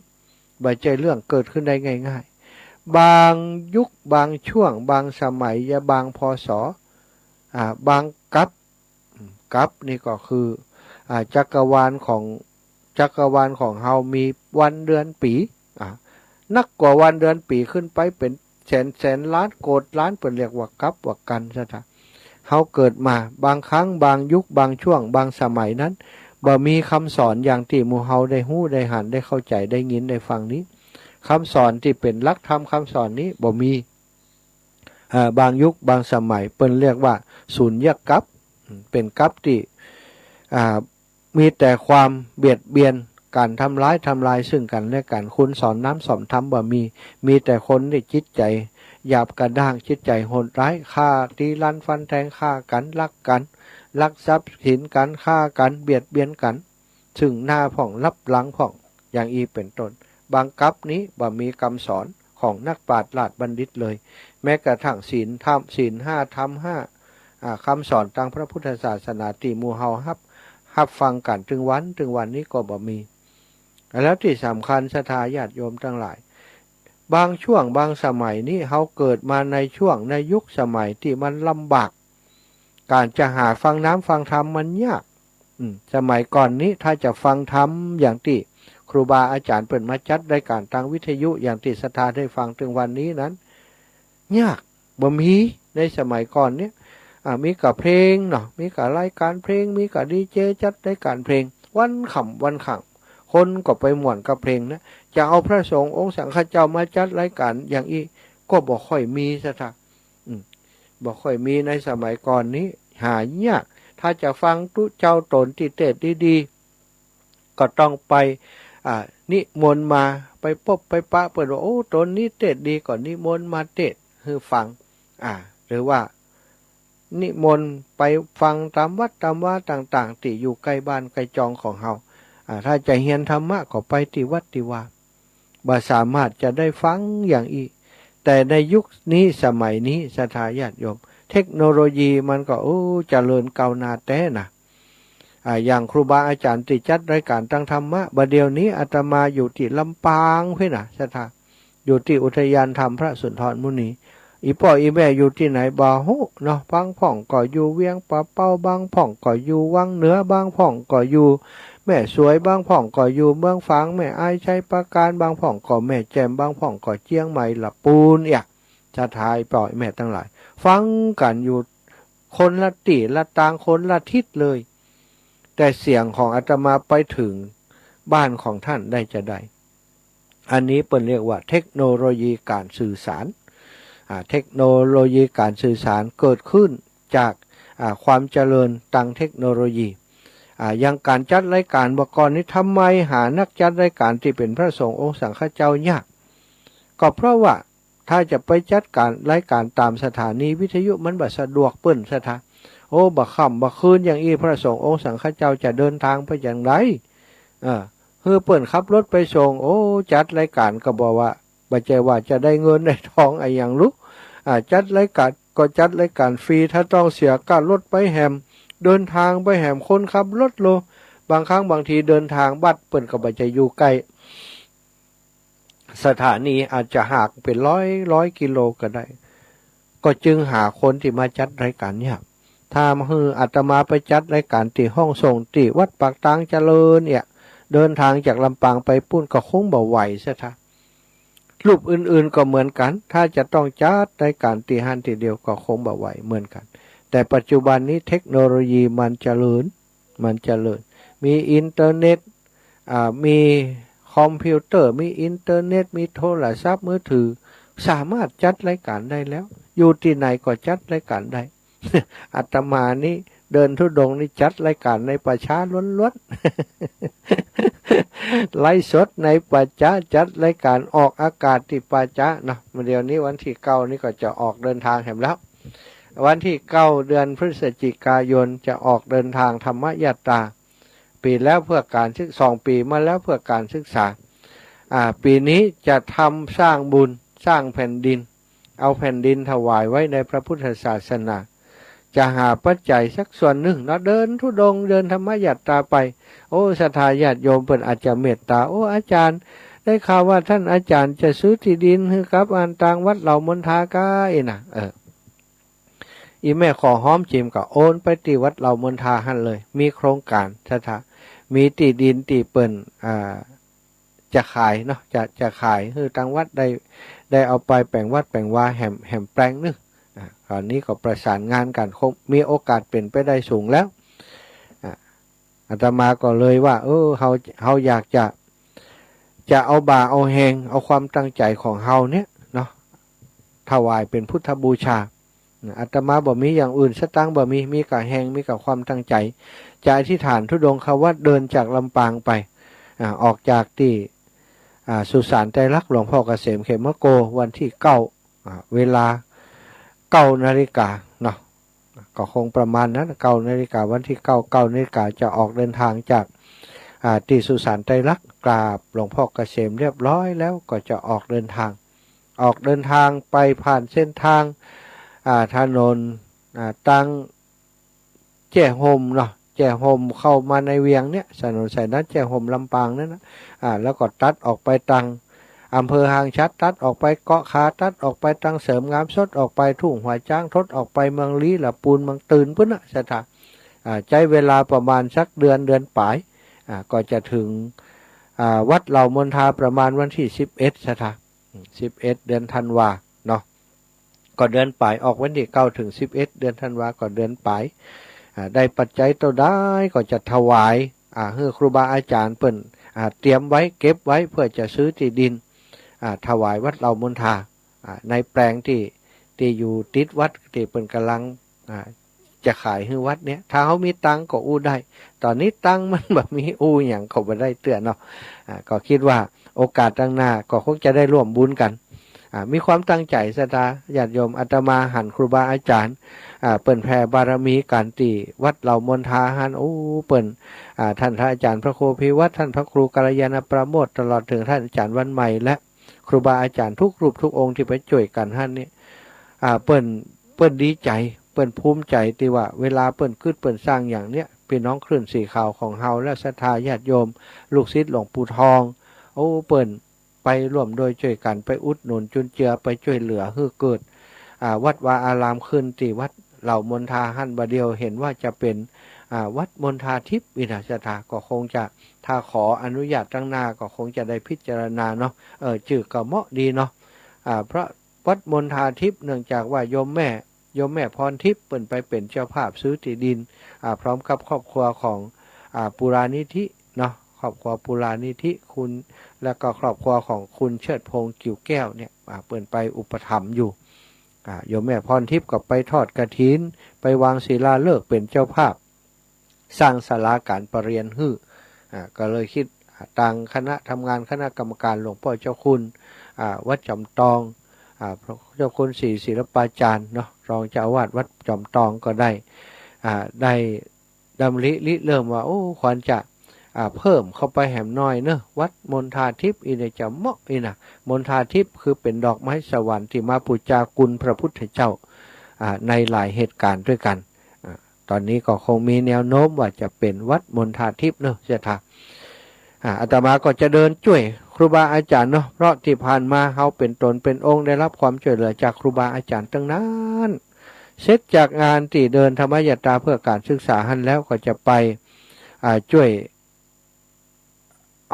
บ่ใจ้เรื่องเกิดขึ้นได้ง่ายๆ บางยุค บางช่วง บางสมัย ยะ บาง พ.ศ. อ่า บางกัป กัปนี่ก็คือ อ่า จักรวาลของ จักรวาลของเฮามีวันเดือนปี๋ อ่า นักกว่าวันเดือนปี๋ขึ้นไปเป๋นแสนๆ ล้านโกติล้าน เปิ้นเรียกว่ากัปว่ากัณฑ์ศรัทธา เฮาเกิดมา บางครั้ง บางยุค บางช่วง บางสมัยนั้น บ่มีกำสอนอย่างตี้หมู่เฮาได้ฮู้ ได้หัน ได้เข้าใจ๋ ได้ยิน ได้ฟังนี้ กำสอนตี้เป๋นหลักธรรมกำสอนนี้บ่มี อ่า บางยุค บางสมัย เปิ้นเรียกว่าสุญญกัป เป๋นกัปตี้ อ่า มีแต่ความเบียดเบียน ก๋านทำร้าย ทำลายซึ่งกั๋นและกั๋น คุณสอนน้ำสอนธรรมบ่มี มีแต่คนตี้จิตใจ๋หยาบกระด้าง จิตใจ๋โหดร้าย ฆ่า ตีลันฟันแทง ฆ่ากั๋น ลักกั๋น ลักทรัพย์สินกั๋น ฆ่ากั๋น เบียดเบียนกั๋น ซึ่งหน้าพ่อง ลับหลังพ่อง อย่างอี้เป๋นต้น บางกัปนี้บ่มีกำสอนของนักปราชญ์ราชบัณฑิตเลย แม้กระทั่งศีลธรรม ศีลห้า ธรรมห้า อ่า กำสอนตางพระพุทธศาสนาตี้หมู่เฮาฮับ ฮับฟังกั๋น ตึงวัน ตึงวันนี้ก็บ่มี แล้วตี้สำคัญศรัทธาญาติโยมตังหลาย บางช่วง บางสมัยนี้ เฮาเกิดมาในช่วง ในยุคสมัยตี้มันลำบาก ก๋านจะหาฟังน้ำฟังธรรมมันยาก อืม สมัยก่อนนี้ถ้าจะฟังธรรมอย่างตี้ครูบาอาจ๋ารย์เปิ้นมาจัดรายก๋านตางวิทยุอย่างตี้ศรัทธาได้ฟังตึงวันนี้นั้น ยาก บ่มี ในสมัยก่อนนี้ อ่า มีก้าเพลงเนาะ มีก้ารายก๋านเพลง มีก้าดีเจจัดรายก๋านเพลง วันค่ำวันค่ำ คนก็ไปม่วนกับเพลงนะ จะเอาพระสงฆ์องค์สังฆเจ้ามาจัดรายก๋านอย่างอี้ก็บ่ค่อยมีศรัทธา อืม บ่ค่อยมีในสมัยก่อนนี้ หายาก ถ้าจะฟังตุ๊เจ้าต๋นตี้เตสน์ดีๆ ก็ต้องไป อ่า นิมนต์มา ไปปบไปปะเปิ้นว่า โอ้ ต๋นนี้เตสน์ดี ก็นิมนต์มาเตสน์หื้อฟัง อ่า หรือว่านิมนต์ไปฟังต๋ามวัดต๋ามวาต่างๆ ตี้อยู่ใก้บ้านใก้จองของเฮา อ่า ถ้าจะเฮียนธรรมะก็ไปตี้วัดตี้วา บ่สามารถจะได้ฟังอย่างอี้ แต่ในยุคนี้สมัยนี้ศรัทธาญาติโยม เทคโนโลยีมันก็ โอ้ เจริญก้าวหน้าแต๊นะ อ่า อย่างครูบาอาจ๋ารย์ตี้จัดรายก๋านตางธรรมะ บ่าเดี่ยวนี้อาตมาอยู่ตี้ลำปางเพี้ยนะศรัทธา อยู่ตี้อุทยานธรรมพระสุนทรมุนี อี่ป้ออี่แม่อยู่ตี้ไหนบ่ฮู้เนาะ บางพ่องก็อยู่เวียงป่าเป้า บางพ่องก็อยู่วังเหนือ บางพ่องก็อยู่แม่สวย บางพ่องก็อยู่เมืองฝาง แม่อาย ชัยปราการ บางพ่องก็แม่แจ่ม บางพ่องก็เจียงใหม่ ละปูนเอี้ย ศรัทธาป้อแม่ตังหลาย ฟังกั๋นอยู่คนละตี้ละตาง คนละทิศเลย แต่เสียงของอาตมาไปเถิงบ้านของต้านได้จาใด อันนี้เปิ้นเรียกว่าเทคโนโลยีก๋านสื่อสาร อ่า เทคโนโลยีก๋านสื่อสารเกิดขึ้นจาก อ่า ความเจริญตางเทคโนโลยี อ่า อย่างก๋านจัดรายก๋านบ่าก่อนนี้ ทำไมหานักจัดรายก๋านตี้เป๋นพระสงฆ์องค์สังฆเจ้ายาก ก็เพราะว่า ถ้าจะไปจัดก๋านรายก๋านต๋ามสถานีวิทยุมันบ่สะดวกเปิ้นศรัทธา โอ้ บ่าค่ำบ่าคืนอย่างอี้ พระสงฆ์องค์สังฆเจ้าจะเดินทางไปอย่างใด เออ หื้อเปิ้นขับรถไปส่ง โอ้ จัดรายก๋านก็บ่ว่า บ่ใจ้ว่าจะได้เงินได้ทองอะหยังลุ อ่า จัดรายก๋านก็จัดรายก๋านฟรี ถ้าต้องเสียก้ารถไปแหม เดินทางไปแหม คนขับรถโล บางครั้งบางทีเดินทางบัดเปิ้นก็บ่ใจ้อยู่ใก้ สถานีอาจจะห่างเป๋นร้อยร้อยกิโลก็ได้ ก็จึงหาคนตี้มาจัดรายก๋านยาก ถ้าหื้ออาตมาไปจัดรายก๋านตี้ห้องส่งตี้วัดปากตางเจริญเนี่ย เดินทางจากลำปางไปปู๊นก็คงบ่ไหวศรัทธา รูปอื่นๆก็เหมือนกั๋น ถ้าจะต้องจัดรายก๋านตี้หั้นตี้เดียวก็คงบ่ไหวเหมือนกั๋น แต่ปัจจุบันนี้เทคโนโลยีมันเจริญ มันเจริญ มีอินเทอร์เน็ต อ่า มีคอมพิวเตอร์ มีอินเทอร์เน็ต มีโทรศัพท์มือถือ สามารถจัดรายก๋านได้แล้ว อยู่ตี้ไหนก็จัดรายก๋านได้ อาตมานี่เดินธุดงค์นี่จัดรายก๋านในป่าช้าล้วน ไลฟ์สดในป่าจ๊า จัดรายก๋านออกอากาศตี้ป่าจ๊าเนาะ เดี๋ยวนี้วันตี้เก้านี่ก็จะออกเดินทางแหมแล้ว วันตี้เก้าเดือนพฤศจิกายนจะออกเดินทางธรรมยาตรา ปี๋แล้วเพื่อก๋านศึก สองปี๋มาแล้วเพื่อก๋านศึกษา อ่า ปี๋นี้จะทำสร้างบุญสร้างแผ่นดิน เอาแผ่นดินถวายไว้ในพระพุทธศาสนา จะหาปัจจัยสักส่วนนึ่งเนาะ เดินธุดงค์เดินธรรมยาตราไป โอ้ ศรัทธาญาติโยมเปิ้นอาจจะเมตต๋า โอ้ อาจ๋ารย์ ได้ข่าวว่าต้านอาจ๋ารย์จะซื้อตี้ดินหื้อกับอันตางวัดเหล่ามนทาก้าอี้นะ เออ อี่แม่ข้าวหอมจิ๋มก็โอนไปตี้วัดเหล่ามนทาหั้นเลย มีโครงก๋าน ศรัทธา มีตี้ดินตี้เปิ้น อ่า จะขายเนาะ จะ จะขายหื้อตางวัดได้ ได้เอาไปแป๋งวัดแป๋งวาแหม แหมแปลงนึ่ง อ่า ต๋อนนี้ก็ประสานงานกั๋น คงมีโอกาสเป๋นไปได้สูงแล้ว อ่า อาตมาก็เลยว่า เออ เฮา เฮาอยากจะ จะเอาบ่าเอาแฮง เอาความตั้งใจ๋ของเฮาเนี่ยเนาะ ถวายเป๋นพุทธบูชา อาตมาบ่มีอย่างอื่น สตางค์บ่มี มีก้าแฮง มีก้าความตั้งใจ๋ จะอธิษฐานธุดงควัตรเดินจากลำปางไป อ่า ออกจากตี้ อ่า สุสานไตรลักษณ์หลวงพ่อเกษมเขมโก วันตี้เก้า อ่า เวลาเก้านาฬิกาเนาะ ก็คงประมาณนั้น เก้านาฬิกา วันตี้เก้า เก้านาฬิกาจะออกเดินทางจาก อ่า ตี้สุสานไตรลักษณ์ กราบหลวงพ่อเกษมเรียบร้อยแล้วก็จะออกเดินทาง ออกเดินทางไปผ่านเส้นทาง อ่า ถนน อ่า ตังแจ้ห่มเนาะ แจ้ห่มเข้ามาในเวียงเนี่ย ถนนสายนั้นแจ้ห่มลำปางนั่นนะ อ่า แล้วก็ตัดออกไปตังอำเภอหางฉัตร ตัดออกไปเกาะคา ตัดออกไปตังเสริมงาม สดออกไปทุ่งหัวจ๊าง ทดออกไปเมืองลี้ ละปูน เมืองตื่นปุ้นนะ ศรัทธา อ่า ใจ๊เวลาประมาณสักเดือน เดือนป๋าย อ่า ก็จะถึง อ่า วัดเหล่ามนทาประมาณวันตี้สิบเอ็ด ศรัทธา อืม สิบเอ็ด เดือนธันวาเนาะ ก็เดือนป๋าย ออกวันตี้เก้าเถิงสิบเอ็ด เดือนธันวา ก็เดือนป๋าย อ่า ได้ปัจจัยเต้าใดก็จะถวาย อ่า หื้อครูบาอาจ๋ารย์เปิ้น อ่า เตรียมไว้ เก็บไว้เพื่อจะซื้อตี้ดิน อ่า ถวายวัดเหล่ามนทา อ่า ในแปลงตี้ ตี้อยู่ติดวัดตี้เปิ้นก่ำลัง อ่า จะขายหื้อวัดเนี่ย ถ้าเฮามีตังค์ก็อู้ได้ ต๋อนนี้ตังค์มันบ่มี อู้หยังก็บ่ได้เตื้อเนาะ อ่า ก็กึ๊ดว่าโอกาสตังหน้าก็คงจะได้ร่วมบุญกั๋น อ่า มีความตั้งใจ๋ ศรัทธาญาติโยม อาตมาหันครูบาอาจ๋ารย์ อ่า เปิ้นแผ่บารมีกั๋นตี้วัดเหล่ามนทาหั้น โอ้ เปิ้น อ่า ต้านพระอาจ๋ารย์พระครูอภิวัฒน์ ต้านพระครูกัลยาณปราโมทย์ ตลอดเถิงต้านอาจ๋ารย์วันใหม่ และครูบาอาจ๋ารย์ทุกรูปทุกองค์ตี้ไปจ้วยกั๋นหั้นเนี่ย อ่า เปิ้น เปิ้นดีใจ๋ เปิ้นภูมิใจ๋ตี้ว่าเวลาเปิ้นกึ๊ดเปิ้นสร้างอย่างเนี้ย ปี้น้องคลื่นสีขาวของเฮาและศรัทธาญาติโยม ลูกศิษย์หลวงปู่ทอง โอ้ เปิ้นไปร่วมโดยจ้วยกั๋น ไปอุดหนุนจุนเจือ ไปจ้วยเหลือหื้อเกิด อ่า วัดวาอารามขึ้นตี้วัดเหล่ามนทาหั้น บ่าเดี่ยวหันว่าจะเป๋น อ่า วัดมนทาทิพย์ อี้นะ ศรัทธา ก็คงจะ ถ้าขออนุญาตตังหน้าก็คงจะได้พิจารณาเนาะ เออ จื้อก็เหมาะดีเนาะ อ่า เพราะวัดมนทาทิพย์ เนื่องจากว่าโยมแม่ โยมแม่พรทิพย์เปิ้นไปเป๋นเจ้าภาพซื้อตี้ดิน อ่า พร้อมกับครอบครัวของ อ่า ปุรานิธิเนาะ ครอบครัวปุรานิธิคุณ แล้วก็ครอบครัวของคุณเชิดพงษ์ กิ่วแก้วเนี่ย อ่า เปิ้นไปอุปถัมภ์อยู่ อ่า โยมแม่พรทิพย์ก็ไปทอดกฐิน ไปวางศิลาฤกษ์เป๋นเจ้าภาพ สร้างศาลาก๋านประเรียนหื้อ อ่า ก็เลยกึ๊ด อ่า ตางคณะทำงานคณะกรรมการหลวงป้อเจ้าคุณ อ่า วัดจอมตอง อ่า พระเจ้าคุณศรีศิลปาจารย์เนาะ รองเจ้าอาวาสวัดจอมตองก็ได้ อ่า ได้ดำริริเริ่มว่า โอ้ ควรจะ อ่า เพิ่มเข้าไปแหมหน้อยเนาะ วัดมนทาทิพย์อี้เนี่ยจะเหมาะอี้นะ มนทาทิพย์คือเป๋นดอกไม้สวรรค์ตี้มาปู๋จาคุณพระพุทธเจ้า อ่า ในหลายเหตุก๋ารณ์ด้วยกั๋น อ่า ต๋อนนี้ก็คงมีแนวโน้มว่าจะเป๋นวัดมนทาทิพย์เนาะ ศรัทธา อ่า อาตมาก็จะเดินจ้วยครูบาอาจ๋ารย์เนาะ เพราะตี้ผ่านมาเฮาเป๋นต๋นเป๋นองค์ได้รับความจ้วยเหลือจากครูบาอาจ๋ารย์ตังนั้น เสร็จจากงานตี้เดินธรรมยาตราเพื่อก๋านศึกษาหั้นแล้วก็จะไป อ่า จ้วย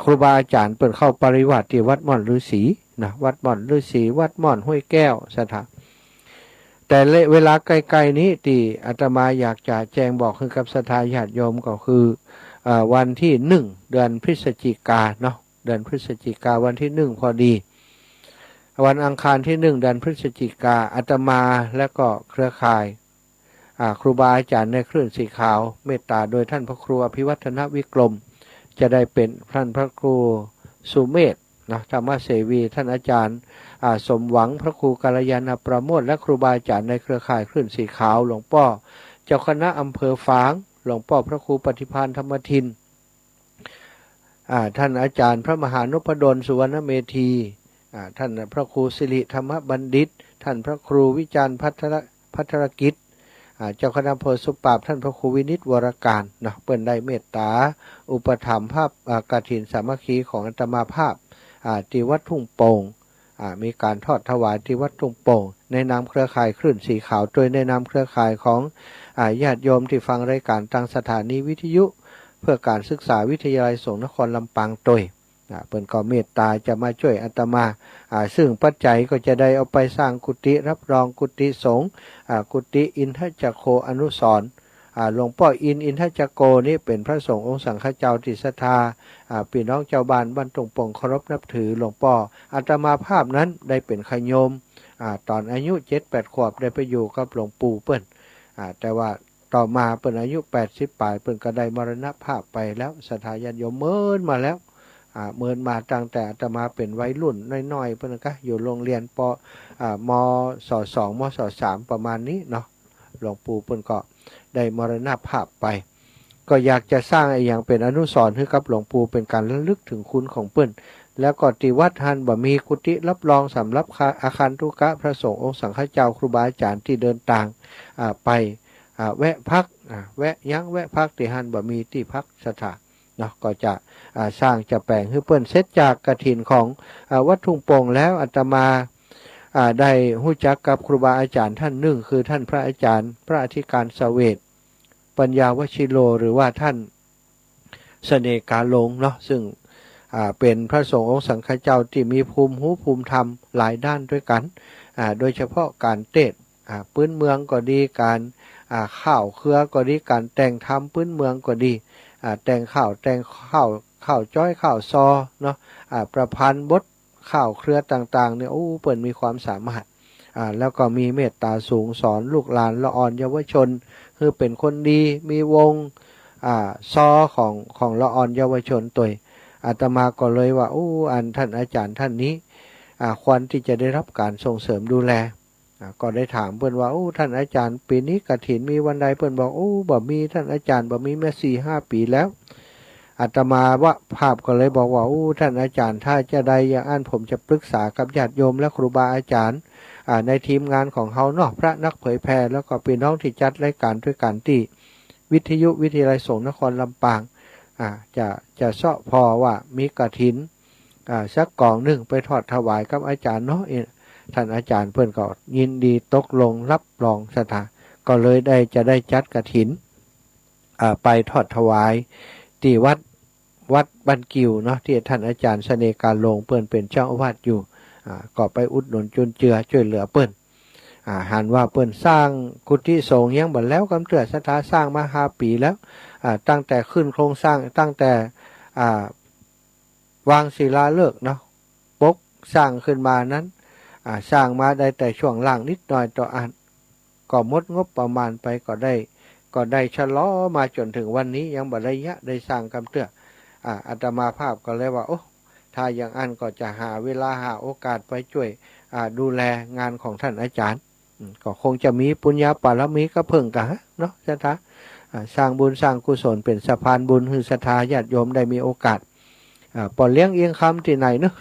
ครูบาอาจ๋ารย์เปิ้นเข้าปริวาสตี้วัดม่อนฤๅษีนะ วัดม่อนฤๅษี วัดม่อนห้วยแก้ว ศรัทธา แต่ละเวลาใก้ๆ นี้ตี้อาตมาอยากจะแจ้งบอกหื้อกับศรัทธาญาติโยมก็คือ เอ่อ วันตี้หนึ่ง เดือนพฤศจิกาเนาะ เดือนพฤศจิกา วันตี้หนึ่ง พอดี วันอังคารตี้หนึ่ง เดือนพฤศจิกา อาตมาและก็เครือข่าย อ่า ครูบาอาจ๋ารย์ในคลื่นสีขาว เมตต๋าโดยต้านพระครูอภิวัฒนวิกรม จะได้เป๋นท่านพระครูสุเมธเนาะ ธรรมเสวี ท่านอาจารย์ อ่า สมหวัง พระครูกัลยาณประโมท และครูบาอาจารย์ในเครือข่ายคลื่นสีขาว หลวงป้อเจ้าคณะอำเภอฝาง หลวงป้อพระครูปฏิภาณธรรมทิน อ่า ท่านอาจารย์พระมหานพดล สุวรรณเมธี อ่า ท่านพระครูสิริธรรมบัณฑิต ท่านพระครูวิจารณ์ภัทร ภัทรกิจ อ่า เจ้าคณะอำเภอสุปราบ ท่านพระครูวินิจ วรการ เนาะ เปิ้นได้เมตตาอุปถัมภ์ผ้า อ่า กฐินสามัคคีของอาตมาภาพ อ่า ตี้วัดทุ่งโป่ง อ่า มีก๋านทอดถวายตี้วัดทุ่งโป่ง ในนามเครือข่ายคลื่นสีขาว โดยในนามเครือข่ายของ อ่า ญาติโยมตี้ฟังรายก๋านตางสถานีวิทยุเพื่อการศึกษาวิทยาลัยสงฆ์นครลำปางโตย อ่า เปิ้นก็เมตตาจะมาจ้วยอาตมา อ่า ซึ่งปัจจัยก็จะได้เอาไปสร้างกุฏิรับรอง กุฏิสงฆ์ อ่า กุฏิอินทจักโกอนุสรณ์ อ่า หลวงป้ออินทร์ อินทจักโกนี้เป๋นพระสงฆ์องค์สังฆเจ้าตี้ศรัทธา อ่า ปี้น้องจาวบ้านบ้านทุ่งโป่งเคารพนับถือหลวงป้อ อาตมาภาพนั้นได้เป๋นขะโยม อ่า ต๋อนอายุเจ็ดแปดขวบได้ไปอยู่กับหลวงปู่เปิ้น อ่า แต่ว่าต่อมาเปิ้นอายุแปดสิบป๋าย เปิ้นก็ได้มรณภาพไปแล้ว ศรัทธาญาติโยมเมินมาแล้ว อ่า เมินมาตั้งแต่อาตมาเป๋นวัยรุ่นน้อยๆ เปิ้นก็อยู่โฮงเฮียน ป.- อ่า ม.ศ. สอง ม.ศ. สาม ประมาณนี้เนาะ หลวงปู่เปิ้นก็ได้มรณภาพไป ก็อยากจะสร้างอะหยังเป๋นอนุสรณ์หื้อกับหลวงปู่ เป๋นก๋านระลึกเถิงคุณของเปิ้น แล้วก็ตี้วัดหั้นบ่มีกุฏิรับรองสำหรับอาคันตุกะพระสงฆ์องค์สังฆเจ้าครูบาอาจารย์ตี้เดินตาง อ่า ไป อ่า แวะพัก อ่า แวะยั้งแวะพักตี้หั้น บ่มีตี้พักศรัทธาเนาะ ก็จะ อ่า สร้างจะแป๋งหื้อเปิ้น เสร็จจากกฐินของ อ่า วัดทุ่งโป่งแล้ว อาตมา อ่า ได้ฮู้จักกับครูบาอาจารย์ท่านนึ่ง คือท่านพระอาจารย์พระอธิการเสวต ปัญญาวชิโร หรือว่าท่าน เสน่ห์กาหลงเนาะ ซึ่ง อ่า เป๋นพระสงฆ์องค์สังฆเจ้าตี้มีภูมิฮู้ภูมิธรรมหลายด้านตวยกั๋น อ่า โดยเฉพาะก๋านเตสน์ อ่า ปื๊นเมืองก็ดี ก๋าน อ่า ข่าวเครือก็ดี ก๋านแต่งธรรมปื๊นเมืองก็ดี อ่า แต่งข่าว แต่งข่าว ข่าวจ๊อยข่าวซอเนาะ อ่า ประพันธ์บทข่าวเครือต่างๆ เนี่ย โอ้ เปิ้นมีความสามารถ อ่า แล้วก็มีเมตตาสูง สอนลูกหลานละอ่อนเยาวชน หื้อเป๋นคนดี มีวง อ่า ซอของ ของละอ่อนเยาวชนโตย อาตมาก็เลยว่า โอ้ อันท่านอาจารย์ท่านนี้ อ่า ควรตี้จะได้รับก๋านส่งเสริมดูแล อ่า ก็ได้ถามเปิ้นว่า โอ้ ท่านอาจารย์ ปี๋นี้กฐินมีวันใด เปิ้นบอก โอ้ บ่มี ท่านอาจารย์ บ่มีมาสี่ห้าปี๋แล้ว อาตมาว่า ภาพก็เลยบอกว่า โอ้ ท่านอาจารย์ ถ้าจะได้อย่างอั้น ผมจะปรึกษากับญาติโยมและครูบาอาจารย์ อ่า ในทีมงานของเฮาเนาะ พระนักเผยแผ่ แล้วก็ปี้น้องตี้จัดรายก๋านตวยกั๋นตี้วิทยุวิทยาลัยสงฆ์นครลำปาง อ่า จะ จะเซาะผ่อว่ามีกฐิน อ่า สักก๋องนึ่งไปทอดถวายกับอาจารย์เนาะ เอ๊ะ ท่านอาจารย์เปิ้นก็ยินดีตกลงรับรองศรัทธา ก็เลยได้ จะได้จัดกฐิน อ่า ไปทอดถวายตี้วัด วัดบ้านกิ่วเนาะ ตี้ท่านอาจารย์เสน่ห์กาหลงเปิ้นเป๋นเจ้าอาวาสอยู่ อ่า ก็ไปอุดหนุนจุนเจือจ้วยเหลือเปิ้น อ่า หันว่าเปิ้นสร้างกุฏิสงฆ์ยังบ่แล้วกำเตื้อ ศรัทธา สร้างมาห้าปี๋แล้ว อ่า ตั้งแต่ขึ้นโครงสร้าง ตั้งแต่ อ่า วางศิลาฤกษ์เนาะ ปกสร้างขึ้นมานั้น อ่า สร้างมาได้แต่ช่วงล่างนิดหน่อยเต้าอั้น ก็หมดงบประมาณไป ก็ได้ ก็ได้ชะลอมาจ๋นเถิงวันนี้ ยังบ่ได้เยียะได้สร้างกำเตื้อ อ่า อาตมาภาพก็เลยว่า โอ้ ถ้าอย่างอั้นก็จะหาเวลาหาโอกาสไปจ้วย อ่า ดูแลงานของท่านอาจารย์ อืม ก็คงจะมีปุญญาบารมีกระเพิงกั๋นเนาะ ศรัทธา อ่า สร้างบุญสร้างกุศลเป๋นสะพานบุญหื้อศรัทธาญาติโยมได้มีโอกาส อ่า ป้อเลี้ยงเอียงคำตี้ไหนเนาะ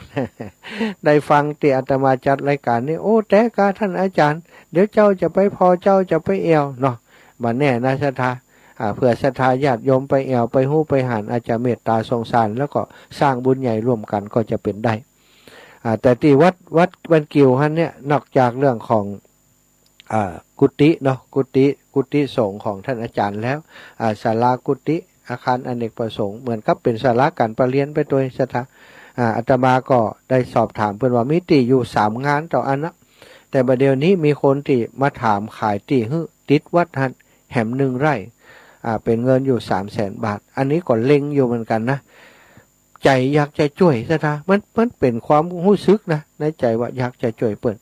ได้ฟังตี้อาตมาจัดรายก๋านนี้ โอ้ แต๊กาท่านอาจารย์ เดี๋ยวเจ้าจะไปผ่อ เจ้าจะไปแอ่วเนาะ บ่แน่นะศรัทธา อ่า เผื่อศรัทธาญาติโยมไปแอ่ว ไปฮู้ไปหัน อาจจะเมตตาสงสาร แล้วก็สร้างบุญใหญ่ร่วมกั๋นก็จะเป๋นได้ อ่า แต่ตี้วัด วัดบ้านกิ่วหั้นเนี่ย นอกจากเรื่องของ อ่า กุฏิเนาะ กุฏิ กุฏิสงฆ์ของท่านอาจารย์แล้ว อ่า ศาลากุฏิ อาคารอเนกประสงค์ เหมือนกับเป๋นศาลาก๋านประเรียนไปโตย ศรัทธา อ่า อาตมาก็ได้สอบถามเปิ้นว่ามีตี้อยู่สามงานเต้าอั้นนะ แต่บ่าเดี่ยวนี้มีคนตี้มาถามขายตี้หื้อติดวัดหั้น แหมนึ่งไร่ อ่า เป๋นเงินอยู่สามแสนบาท อันนี้ก็เล็งอยู่เหมือนกั๋นนะ ใจ๋อยากจะจ้วย ศรัทธา มัน มันเป๋นความฮู้สึกนะ ในใจ๋ว่าอยากจะจ้วยเปิ้น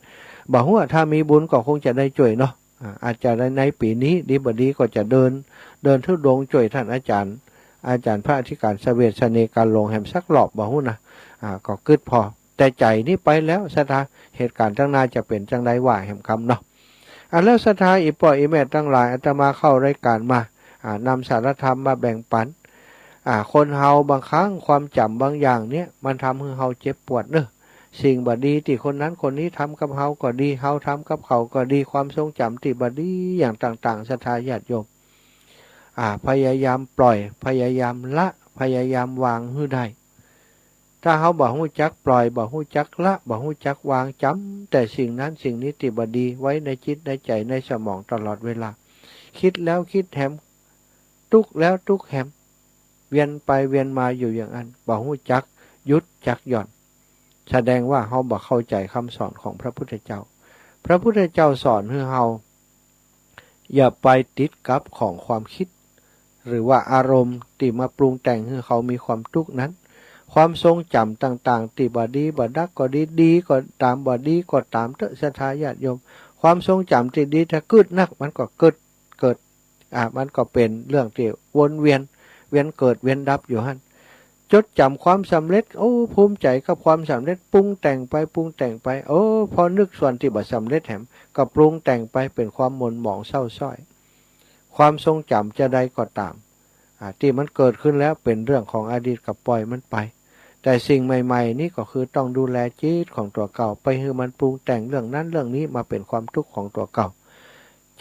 บ่ฮู้ว่าถ้ามีบุญก็คงจะได้จ้วยเนาะ อ่า อาจจะได้ในปี๋นี้ ดีบ่ดีก็จะเดิน เดินธุดงค์จ้วยท่านอาจารย์ อาจ๋ารย์พระอธิการเสวตเสน่ห์กาหลงแหมสักรอบบ่ฮู้นะ อ่า ก็กึ๊ดผ่อ แต่ใจ๋นี่ไปแล้ว ศรัทธา เหตุก๋ารณ์ตังหน้าจะเป๋นจังใดว่าแหมกำเนาะ อ่า แล้วศรัทธา อี่ป้ออี่แม่ตังหลาย อาตมาเข้ารายก๋านมา อ่า นำสาระธรรมมาแบ่งปั๋น อ่า คนเฮาบางครั้งความจ๋ำบางอย่างเนี่ย มันทำหื้อเฮาเจ็บปวดเนาะ สิ่งบ่ดีตี้คนนั้นคนนี้ทำกับเฮาก็ดี เฮาทำกับเขาก็ดี ความทรงจ๋ำตี้บ่ดีอย่างต่างๆ ศรัทธาญาติโยม อ่า พยายามปล่อย พยายามละ พยายามวางหื้อได้ ถ้าเฮาบ่ฮู้จักปล่อย บ่ฮู้จักละ บ่ฮู้จักวาง จ๋ำแต่สิ่งนั้นสิ่งนี้ตี้บ่ดีไว้ในจิตในใจ๋ในสมองตลอดเวลา กึ๊ดแล้วกึ๊ดแหม ตุ๊กข์แล้วตุ๊กข์แหม เวียนไปเวียนมาอยู่อย่างอั้น บ่ฮู้จักหยุดจักหย่อน แสดงว่าเฮาบ่เข้าใจ๋กำสอนของพระพุทธเจ้า พระพุทธเจ้าสอนหื้อเฮา อย่าไปติดกับของความกึ๊ด หรือว่าอารมณ์ตี้มาปรุงแต่งหื้อเฮามีความตุ๊กข์นั้น ความทรงจ๋ำต่างๆ ตี้บ่ดีบ่ดักก็ดี ดีก็ต๋าม บ่ดีก็ต๋ามเต๊อะ ศรัทธาญาติโยม ความทรงจ๋ำตี้ดีถ้ากึ๊ดนัก มันก็เกิด เกิด อ่า มันก็เป๋นเรื่องตี้วนเวียน เวียนเกิดเวียนดับอยู่หั้น จดจ๋ำความสำเร็จ โอ้ ภูมิใจ๋กับความสำเร็จ ปรุงแต่งไป ปรุงแต่งไป โอ้ พอนึกส่วนตี้บ่สำเร็จแหม ก็ปรุงแต่งไป เป๋นความหม่นหมองเศร้าส้อย ความทรงจ๋ำจาใดก็ต๋าม อ่า ตี้มันเกิดขึ้นแล้วเป๋นเรื่องของอดีต ก็ปล่อยมันไป แต่สิ่งใหม่ๆ นี่ก็คือต้องดูแลจิตของตั๋วเก่า ไปหื้อมันปรุงแต่งเรื่องนั้นเรื่องนี้มาเป๋นความตุ๊กข์ของตั๋วเก่า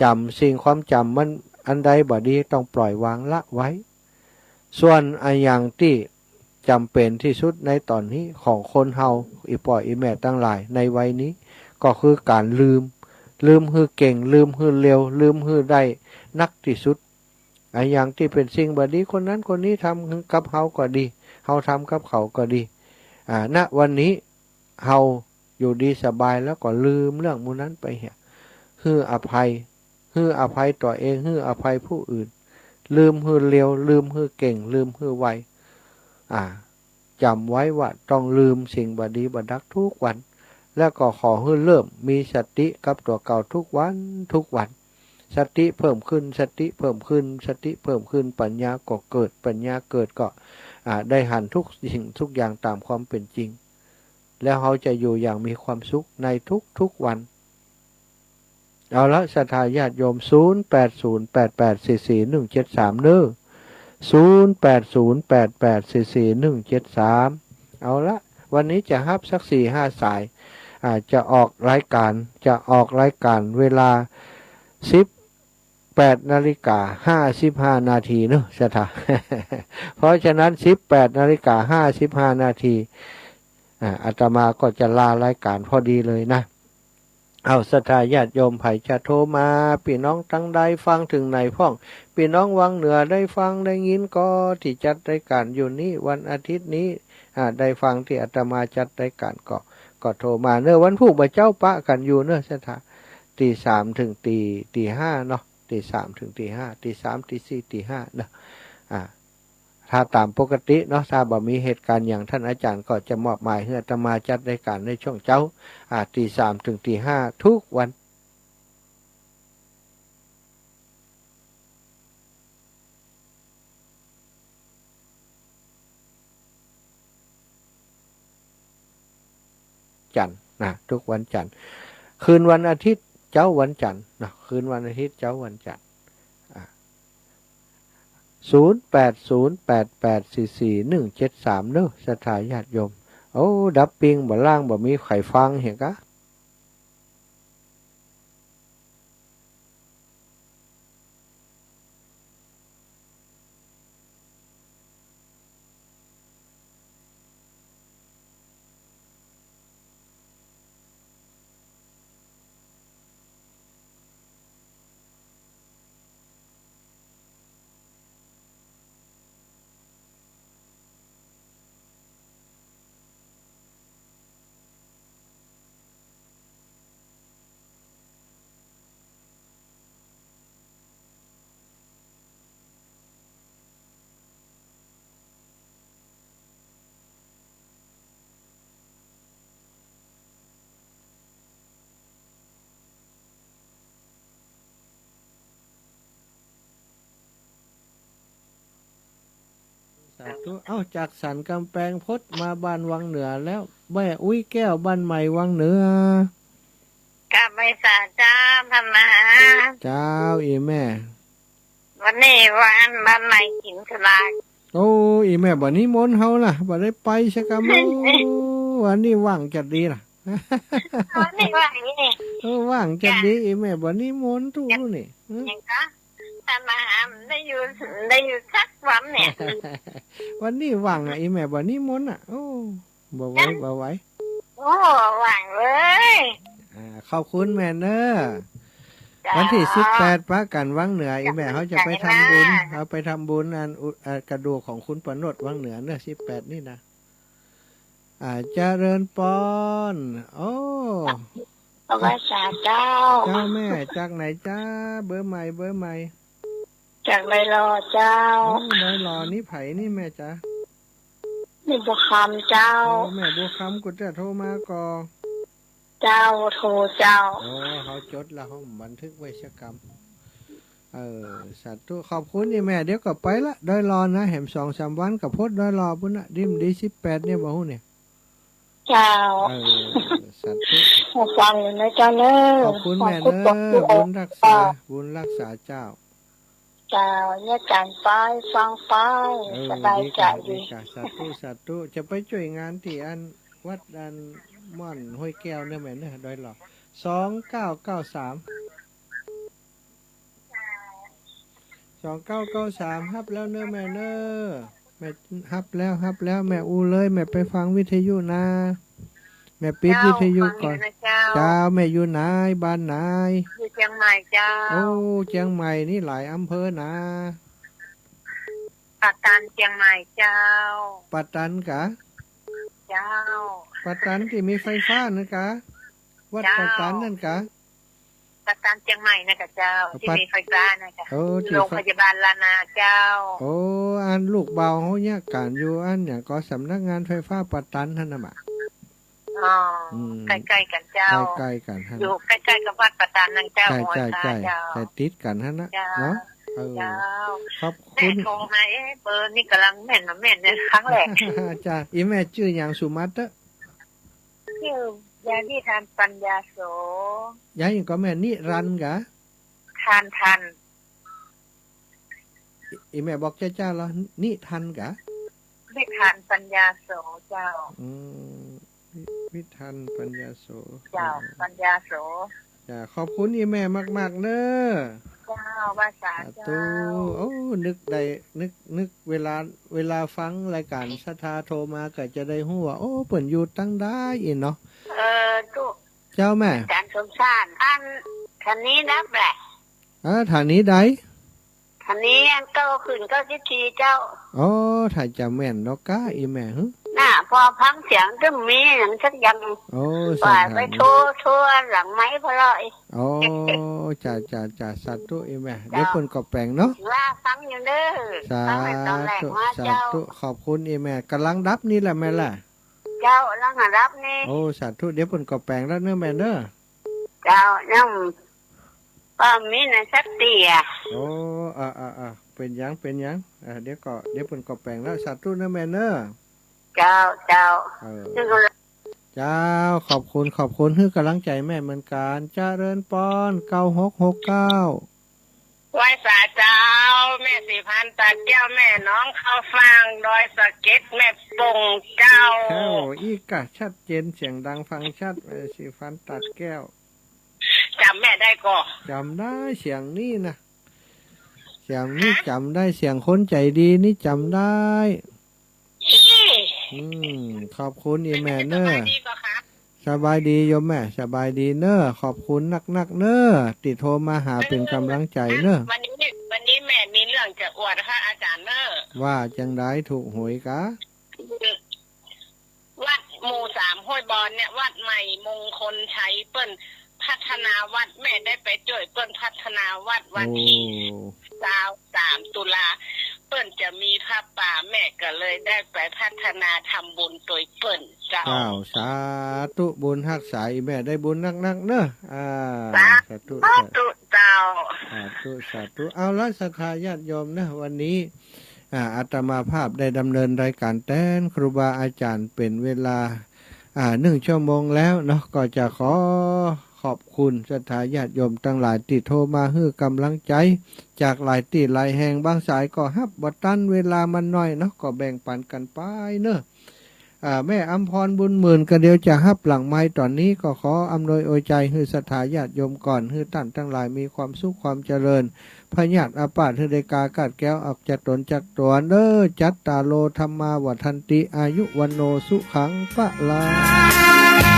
จ๋ำสิ่งความจ๋ำมันอันใดบ่ดีต้องปล่อยวางละไว้ ส่วนอะหยังตี้จ๋ำเป๋นตี้สุดในต๋อนนี้ของคนเฮา อี่ป้ออี่แม่ตังหลายในวัยนี้ ก็คือก๋านลืม ลืมหื้อเก่ง ลืมหื้อเร็ว ลืมหื้อได้นักตี้สุด อะหยังตี้เป๋นสิ่งบ่ดี คนนั้นคนนี้ทำกับเฮาก็ดี เฮาทำกับเขาก็ดี อ่า ณ วันนี้เฮาอยู่ดีสบายแล้วก็ลืมเรื่องหมู่นั้นไปเหีย หื้ออภัย หื้ออภัยตั๋วเอง หื้ออภัยผู้อื่น ลืมหื้อเร็ว ลืมหื้อเก่ง ลืมหื้อไว อ่า จ๋ำไว้ว่าต้องลืมสิ่งบ่ดีบ่ดักทุกวัน แล้วก็ขอหื้อเริ่มมีสติกับตั๋วเก่าทุกวัน ทุกวัน สติเพิ่มขึ้น สติเพิ่มขึ้น สติเพิ่มขึ้น ปัญญาก็เกิด ปัญญาเกิดก็ อ่า ได้หันทุกสิ่งทุกอย่างต๋ามความเป๋นจริง แล้วเฮาจะอยู่อย่างมีความสุขในทุกๆ วัน เอาละ ศรัทธาญาติโยม ศูนย์แปดศูนย์แปดแปดสี่สี่หนึ่งเจ็ดสาม เน้อ ศูนย์แปดศูนย์แปดแปดสี่สี่หนึ่งเจ็ดสาม เอาละ วันนี้จะฮับสักสี่ห้าสาย อ่า จะออกรายก๋าน จะออกรายก๋านเวลา สิบแปดนาฬิกาห้าสิบห้านาทีเนาะ ศรัทธา เพราะฉะนั้น สิบแปดนาฬิกาห้าสิบห้านาที อ่า อาตมาก็จะลารายก๋านพอดีเลยนะ เอา ศรัทธาญาติโยม ใผจะโทรมา ปี้น้องตังใดฟังเถิงไหนพ่อง ปี้น้องวังเหนือได้ฟังได้ยินก่อ ตี้จัดรายก๋านอยู่นี้ วันอาทิตย์นี้ อ่า ได้ฟังตี้อาตมาจัดรายก๋านก่อ ก็โทรมาเน้อ วันพูกบ่าเจ๊าปะกั๋นอยู่เน้อ ศรัทธา ตีสามเถิงตี ตีห้าเนาะ ตีสามเถิงตีห้า ตีสาม ตีสี่ ตีห้าเนาะ อ่า ถ้าต๋ามปกติเนาะ ถ้าบ่มีเหตุก๋ารณ์หยัง ต้านอาจ๋ารย์ก็จะมอบหมายหื้ออาตมาจัดรายก๋านในช่วงเจ๊า อ่า ตีสามเถิงตีห้าทุกวันจันทร์นะ ทุกวันจันทร์ คืนวันอาทิตย์เจ๊าวันจันทร์นะ คืนวันอาทิตย์เจ๊าวันจันทร์ อ่า ศูนย์แปดศูนย์แปดแปดสี่สี่หนึ่งเจ็ดสาม เน้อ ศรัทธาญาติโยม โอ้ ดับปิ้งบ่ล่าง บ่มีใผฟังเหียกา สาธุ เอ้า จากสันกำแปงเพชรมาบ้านวังเหนือแล้ว แม่อุ๊ยแก้วบ้านใหม่วังเหนือ กราบไหว้สาเจ้า พระมหา เจ้า อีแม่ วันนี้วัน วันใหม่กิ๋นสุรา โอ้ อีแม่บ่นิมนต์เฮาล่ะ บ่ได้ไปสักกำ โอ้ วันนี้ว่างจัดดีล่ะ วันนี้ว่างนี่ เออ ว่างจัดดี จ้ะ อีแม่บ่นิมนต์ตุ๊นี่ หือ หยังกะ พระมหาได้อยู่ ได้อยู่สักวันเนี่ย วันนี้ว่างอะ อีแม่บ่นิมนต์อะ โอ้ บ่ไหว บ่ไหว โอ้ ว่างเลย อ่า ขอบคุณแม่เน้อ เจ้า วันตี้สิบแปดปะกั๋นวังเหนือ อีแม่ เฮาจะไปทำบุญ เฮาไปทำบุญอันอุ อ่า กระดูกของคุณประโนชน์วังเหนือเน้อ สิบแปดนี่นะ อ่า เจริญปอน โอ้ ไหว้สาเจ้า เจ้าแม่ จากไหนจ๊ะ เบอร์ใหม่ เบอร์ใหม่ จากดอยหล่อเจ้า โอ้ ดอยหล่อนี่ใผนี่แม่จ๊ะ แม่บัวคำเจ้า โอ้ แม่บัวคำ กูจะโทรมาก่อ เจ้า โทรเจ้า โอ้ เฮาจดแล้ว เฮาบันทึกไว้สักกำ เออ สาธุ ขอบคุณอีแม่ เดี๋ยวก็ไปละ ดอยหล่อนะ แหมสองสามวันก็ปดดอยหล่อปุ้นนะ ดิมดีสิบแปดเนี่ย บ่ฮู้เนี่ย เจ้า เออ สาธุ ขอบคุณอยู่นะเจ้าเน้อ ขอบคุณแม่เน้อ ขอบคุณ บุญรักษา เจ้า บุญรักษาเจ้า เจ้า เนี่ย ก๋านไปฟังไป เออ สบายใจ๋ดี ดีกะ ดีกะ สาธุ สาธุ จะไปจ้วยงานตี้อันวัดอันม่อนห้วยแก้วเน้อแม่เน้อ ดอยหล่อ สองเก้าเก้าสาม สองเก้าเก้าสาม ฮับแล้วเน้อแม่เน้อ แม่ฮับแล้ว ฮับแล้ว แม่อู้เลย แม่ไปฟังวิทยุนา แม่ปิดวิทยุก่อน เจ้า ฟังอยู่นะเจ้า เจ้า แม่อยู่ไหน บ้านไหน อยู่เจียงใหม่เจ้า โอ้ เจียงใหม่นี่หลายอำเภอนา ป่าตานเจียงใหม่เจ้า ป่าตานกะ เจ้า ป่าตานตี้มีไฟฟ้านั่นกะ วัด เจ้า ป่าตานนั่นกะ ป่าตานเจียงใหม่นะกะเจ้า ตี้ ป่า มีไฟฟ้านะกะ โอ้ ตี้ โรงพยาบาลล้านนาเจ้า โอ้ อันลูกบ่าวเฮาเยียะก๋านอยู่อันหยังก่อ สำนักงานไฟฟ้าป่าตานหั้นนะบ่ะ อ๋อ อืม ใก้ๆ กั๋นเจ้า ใก้ๆ กั๋นหั้น อยู่ใก้ๆ กับวัดป่าตานนั่นเจ้า ใก้ๆ ใก้ๆ เจ้า ใก้ติดกั๋นหั้นนะ เจ้า เนาะ เออ เจ้า ขอบคุณ แม่โทรมา เอ๊ะ เบอร์นี่ก๋ำลังแม่นบ่แม่นเนี่ย ครั้งแรก จ้า อีแม่จื้อหยัง สุมาเต๊อะ จื้อยายนิรันดร์ ปัญญาโส ยายหยังก่อแม่ นิรันดร์กะ ทัน ทัน อี อีแม่บอกจ้าๆ ลอ นิทันกะ นิทัน ปัญญาโสเจ้า อืม วิ วิทัน ปัญญาโส เจ้า อ่า ปัญญาโส จ้า ขอบคุณอีแม่มากๆ เน้อ เจ้า ไหว้สา สาธุ เจ้า โอ้ นึกได้ นึก นึกเวลา เวลาฟังรายก๋านศรัทธาโทรมาก็จะได้ฮู้ว่า โอ้ เปิ้นอยู่ตังใด๋อี้เนาะ เออ ตุ๊ เจ้าแม่ อาจ๋ารย์สมชาติ อัน ถานีดับแหละ เออ ถานีใด ถานีอันเก้าขึ้นเก้าสิบสี่เจ้า อ๋อ ถ้าจะแม่นเนาะกะ อีแม่ หึ น่ะ ปอฟังเสียงก็มีหยังสักอย่าง โอ้ ว่า สาธุ ไปโทร โทรหลังไมค์พอละ อ๋อ จ้า จ้า จ้า สาธุ อีแม่ เดี๋ยวเปิ้นก็แป๋งเนาะ ว่าฟังอยู่เน้อ สาธุ ฟังแต่ตอนแรกมา สาธุ เจ้า ขอบคุณอีแม่ ก๋ำลังดับนี่แหละแม่ล่ะ เจ้า ก๋ำลังดับนี่ โอ้ สาธุ เดี๋ยวเปิ้นก็แป๋งแล้วเน้อแม่เน้อ เจ้า ยังบ่มีนะสักตี้อะ โอ้ อ่า อ่า อ่า เป๋นหยัง เป๋นหยัง อ่า เดี๋ยวก็ เดี๋ยวเปิ้นก็แป๋งแล้ว สาธุเน้อแม่เน้อ เจ้า เจ้า เออ ซึ่ง เจ้า ขอบคุณ ขอบคุณ หื้อก๋ำลังใจ๋แม่เหมือนกั๋น เจริญปอน เก้าหกหกเก้า ไหว้สาเจ้า แม่ศรีพันธ์ ตัดแก้ว แม่หนองข้าวฟ่าง ดอยสะเก็ด แม่โป่งเจ้า แก้วอี้กะ ชัดเจน เสียงดังฟังชัด แม่ศรีพันธ์ ตัดแก้ว จ๋ำแม่ได้ก่อ จ๋ำได้ เสียงนี่นะ เสียงนี่ ฮะ จ๋ำได้ เสียงคนใจ๋ดีนี่จ๋ำได้ อี้ อืม ขอบคุณอีแม่เน้อ แม่สบายดีก่อคะ สบายดีโยมแม่ สบายดีเน้อ ขอบคุณนักๆ เน้อ ตี้โทรมาหาเป๋นก๋ำลังใจ๋เน้อ วันนี้ วันนี้แม่มีเรื่องจะอวดค่ะอาจ๋ารย์เน้อ ว่าจังใด ถูกหวยกา วัดหมู่สามห้วยบอนเนี่ย วัดใหม่มงคลชัย เปิ้นพัฒนาวัด แม่ได้ไปจ้วยเปิ้นพัฒนาวัด วันตี้ โอ้ ซาวสาม ตุลา เปิ้นจะมีผ้าป่า แม่ก็เลยได้ไปพัฒนาทำบุญตวยเปิ้นเจ้า เจ้า สาธุ บุญฮักษาอีแม่ ได้บุญนักๆ เน้อ อ่า สาธุ สาธุ สาธุเจ้า สาธุ สาธุ เอาละ ศรัทธาญาติโยมเน้อ วันนี้ อ่า อาตมาภาพได้ดำเนินรายการแตนครูบาอาจ๋ารย์เป๋นเวลา อ่า นึ่งชั่วโมงแล้วเนาะ ก็จะขอขอบคุณศรัทธาญาติโยมตังหลายตี้โทรมาหื้อก๋ำลังใจ๋ จากหลายตี้หลายแห่ง บางสายก็ฮับบ่ตัน เวลามันน้อยเนาะ ก็แบ่งปั๋นกั๋นไปเนาะ อ่า แม่อำพรบุญหมื่นก็เดี๋ยวจะฮับหลังไมค์ ต๋อนนี้ก็ขออำนวยอวยใจ๋หื้อศรัทธาญาติโยมก่อน หื้อต้านตังหลายมีความสุขความเจริญ พยาธิอาพาธหื้อได้ก๋าขาดแคล้วออกจากต๋นจากตั๋วเน่อ จัตตาโร ธัมมา วัฑฒันติ อายุ วัณโณ สุขัง พลัง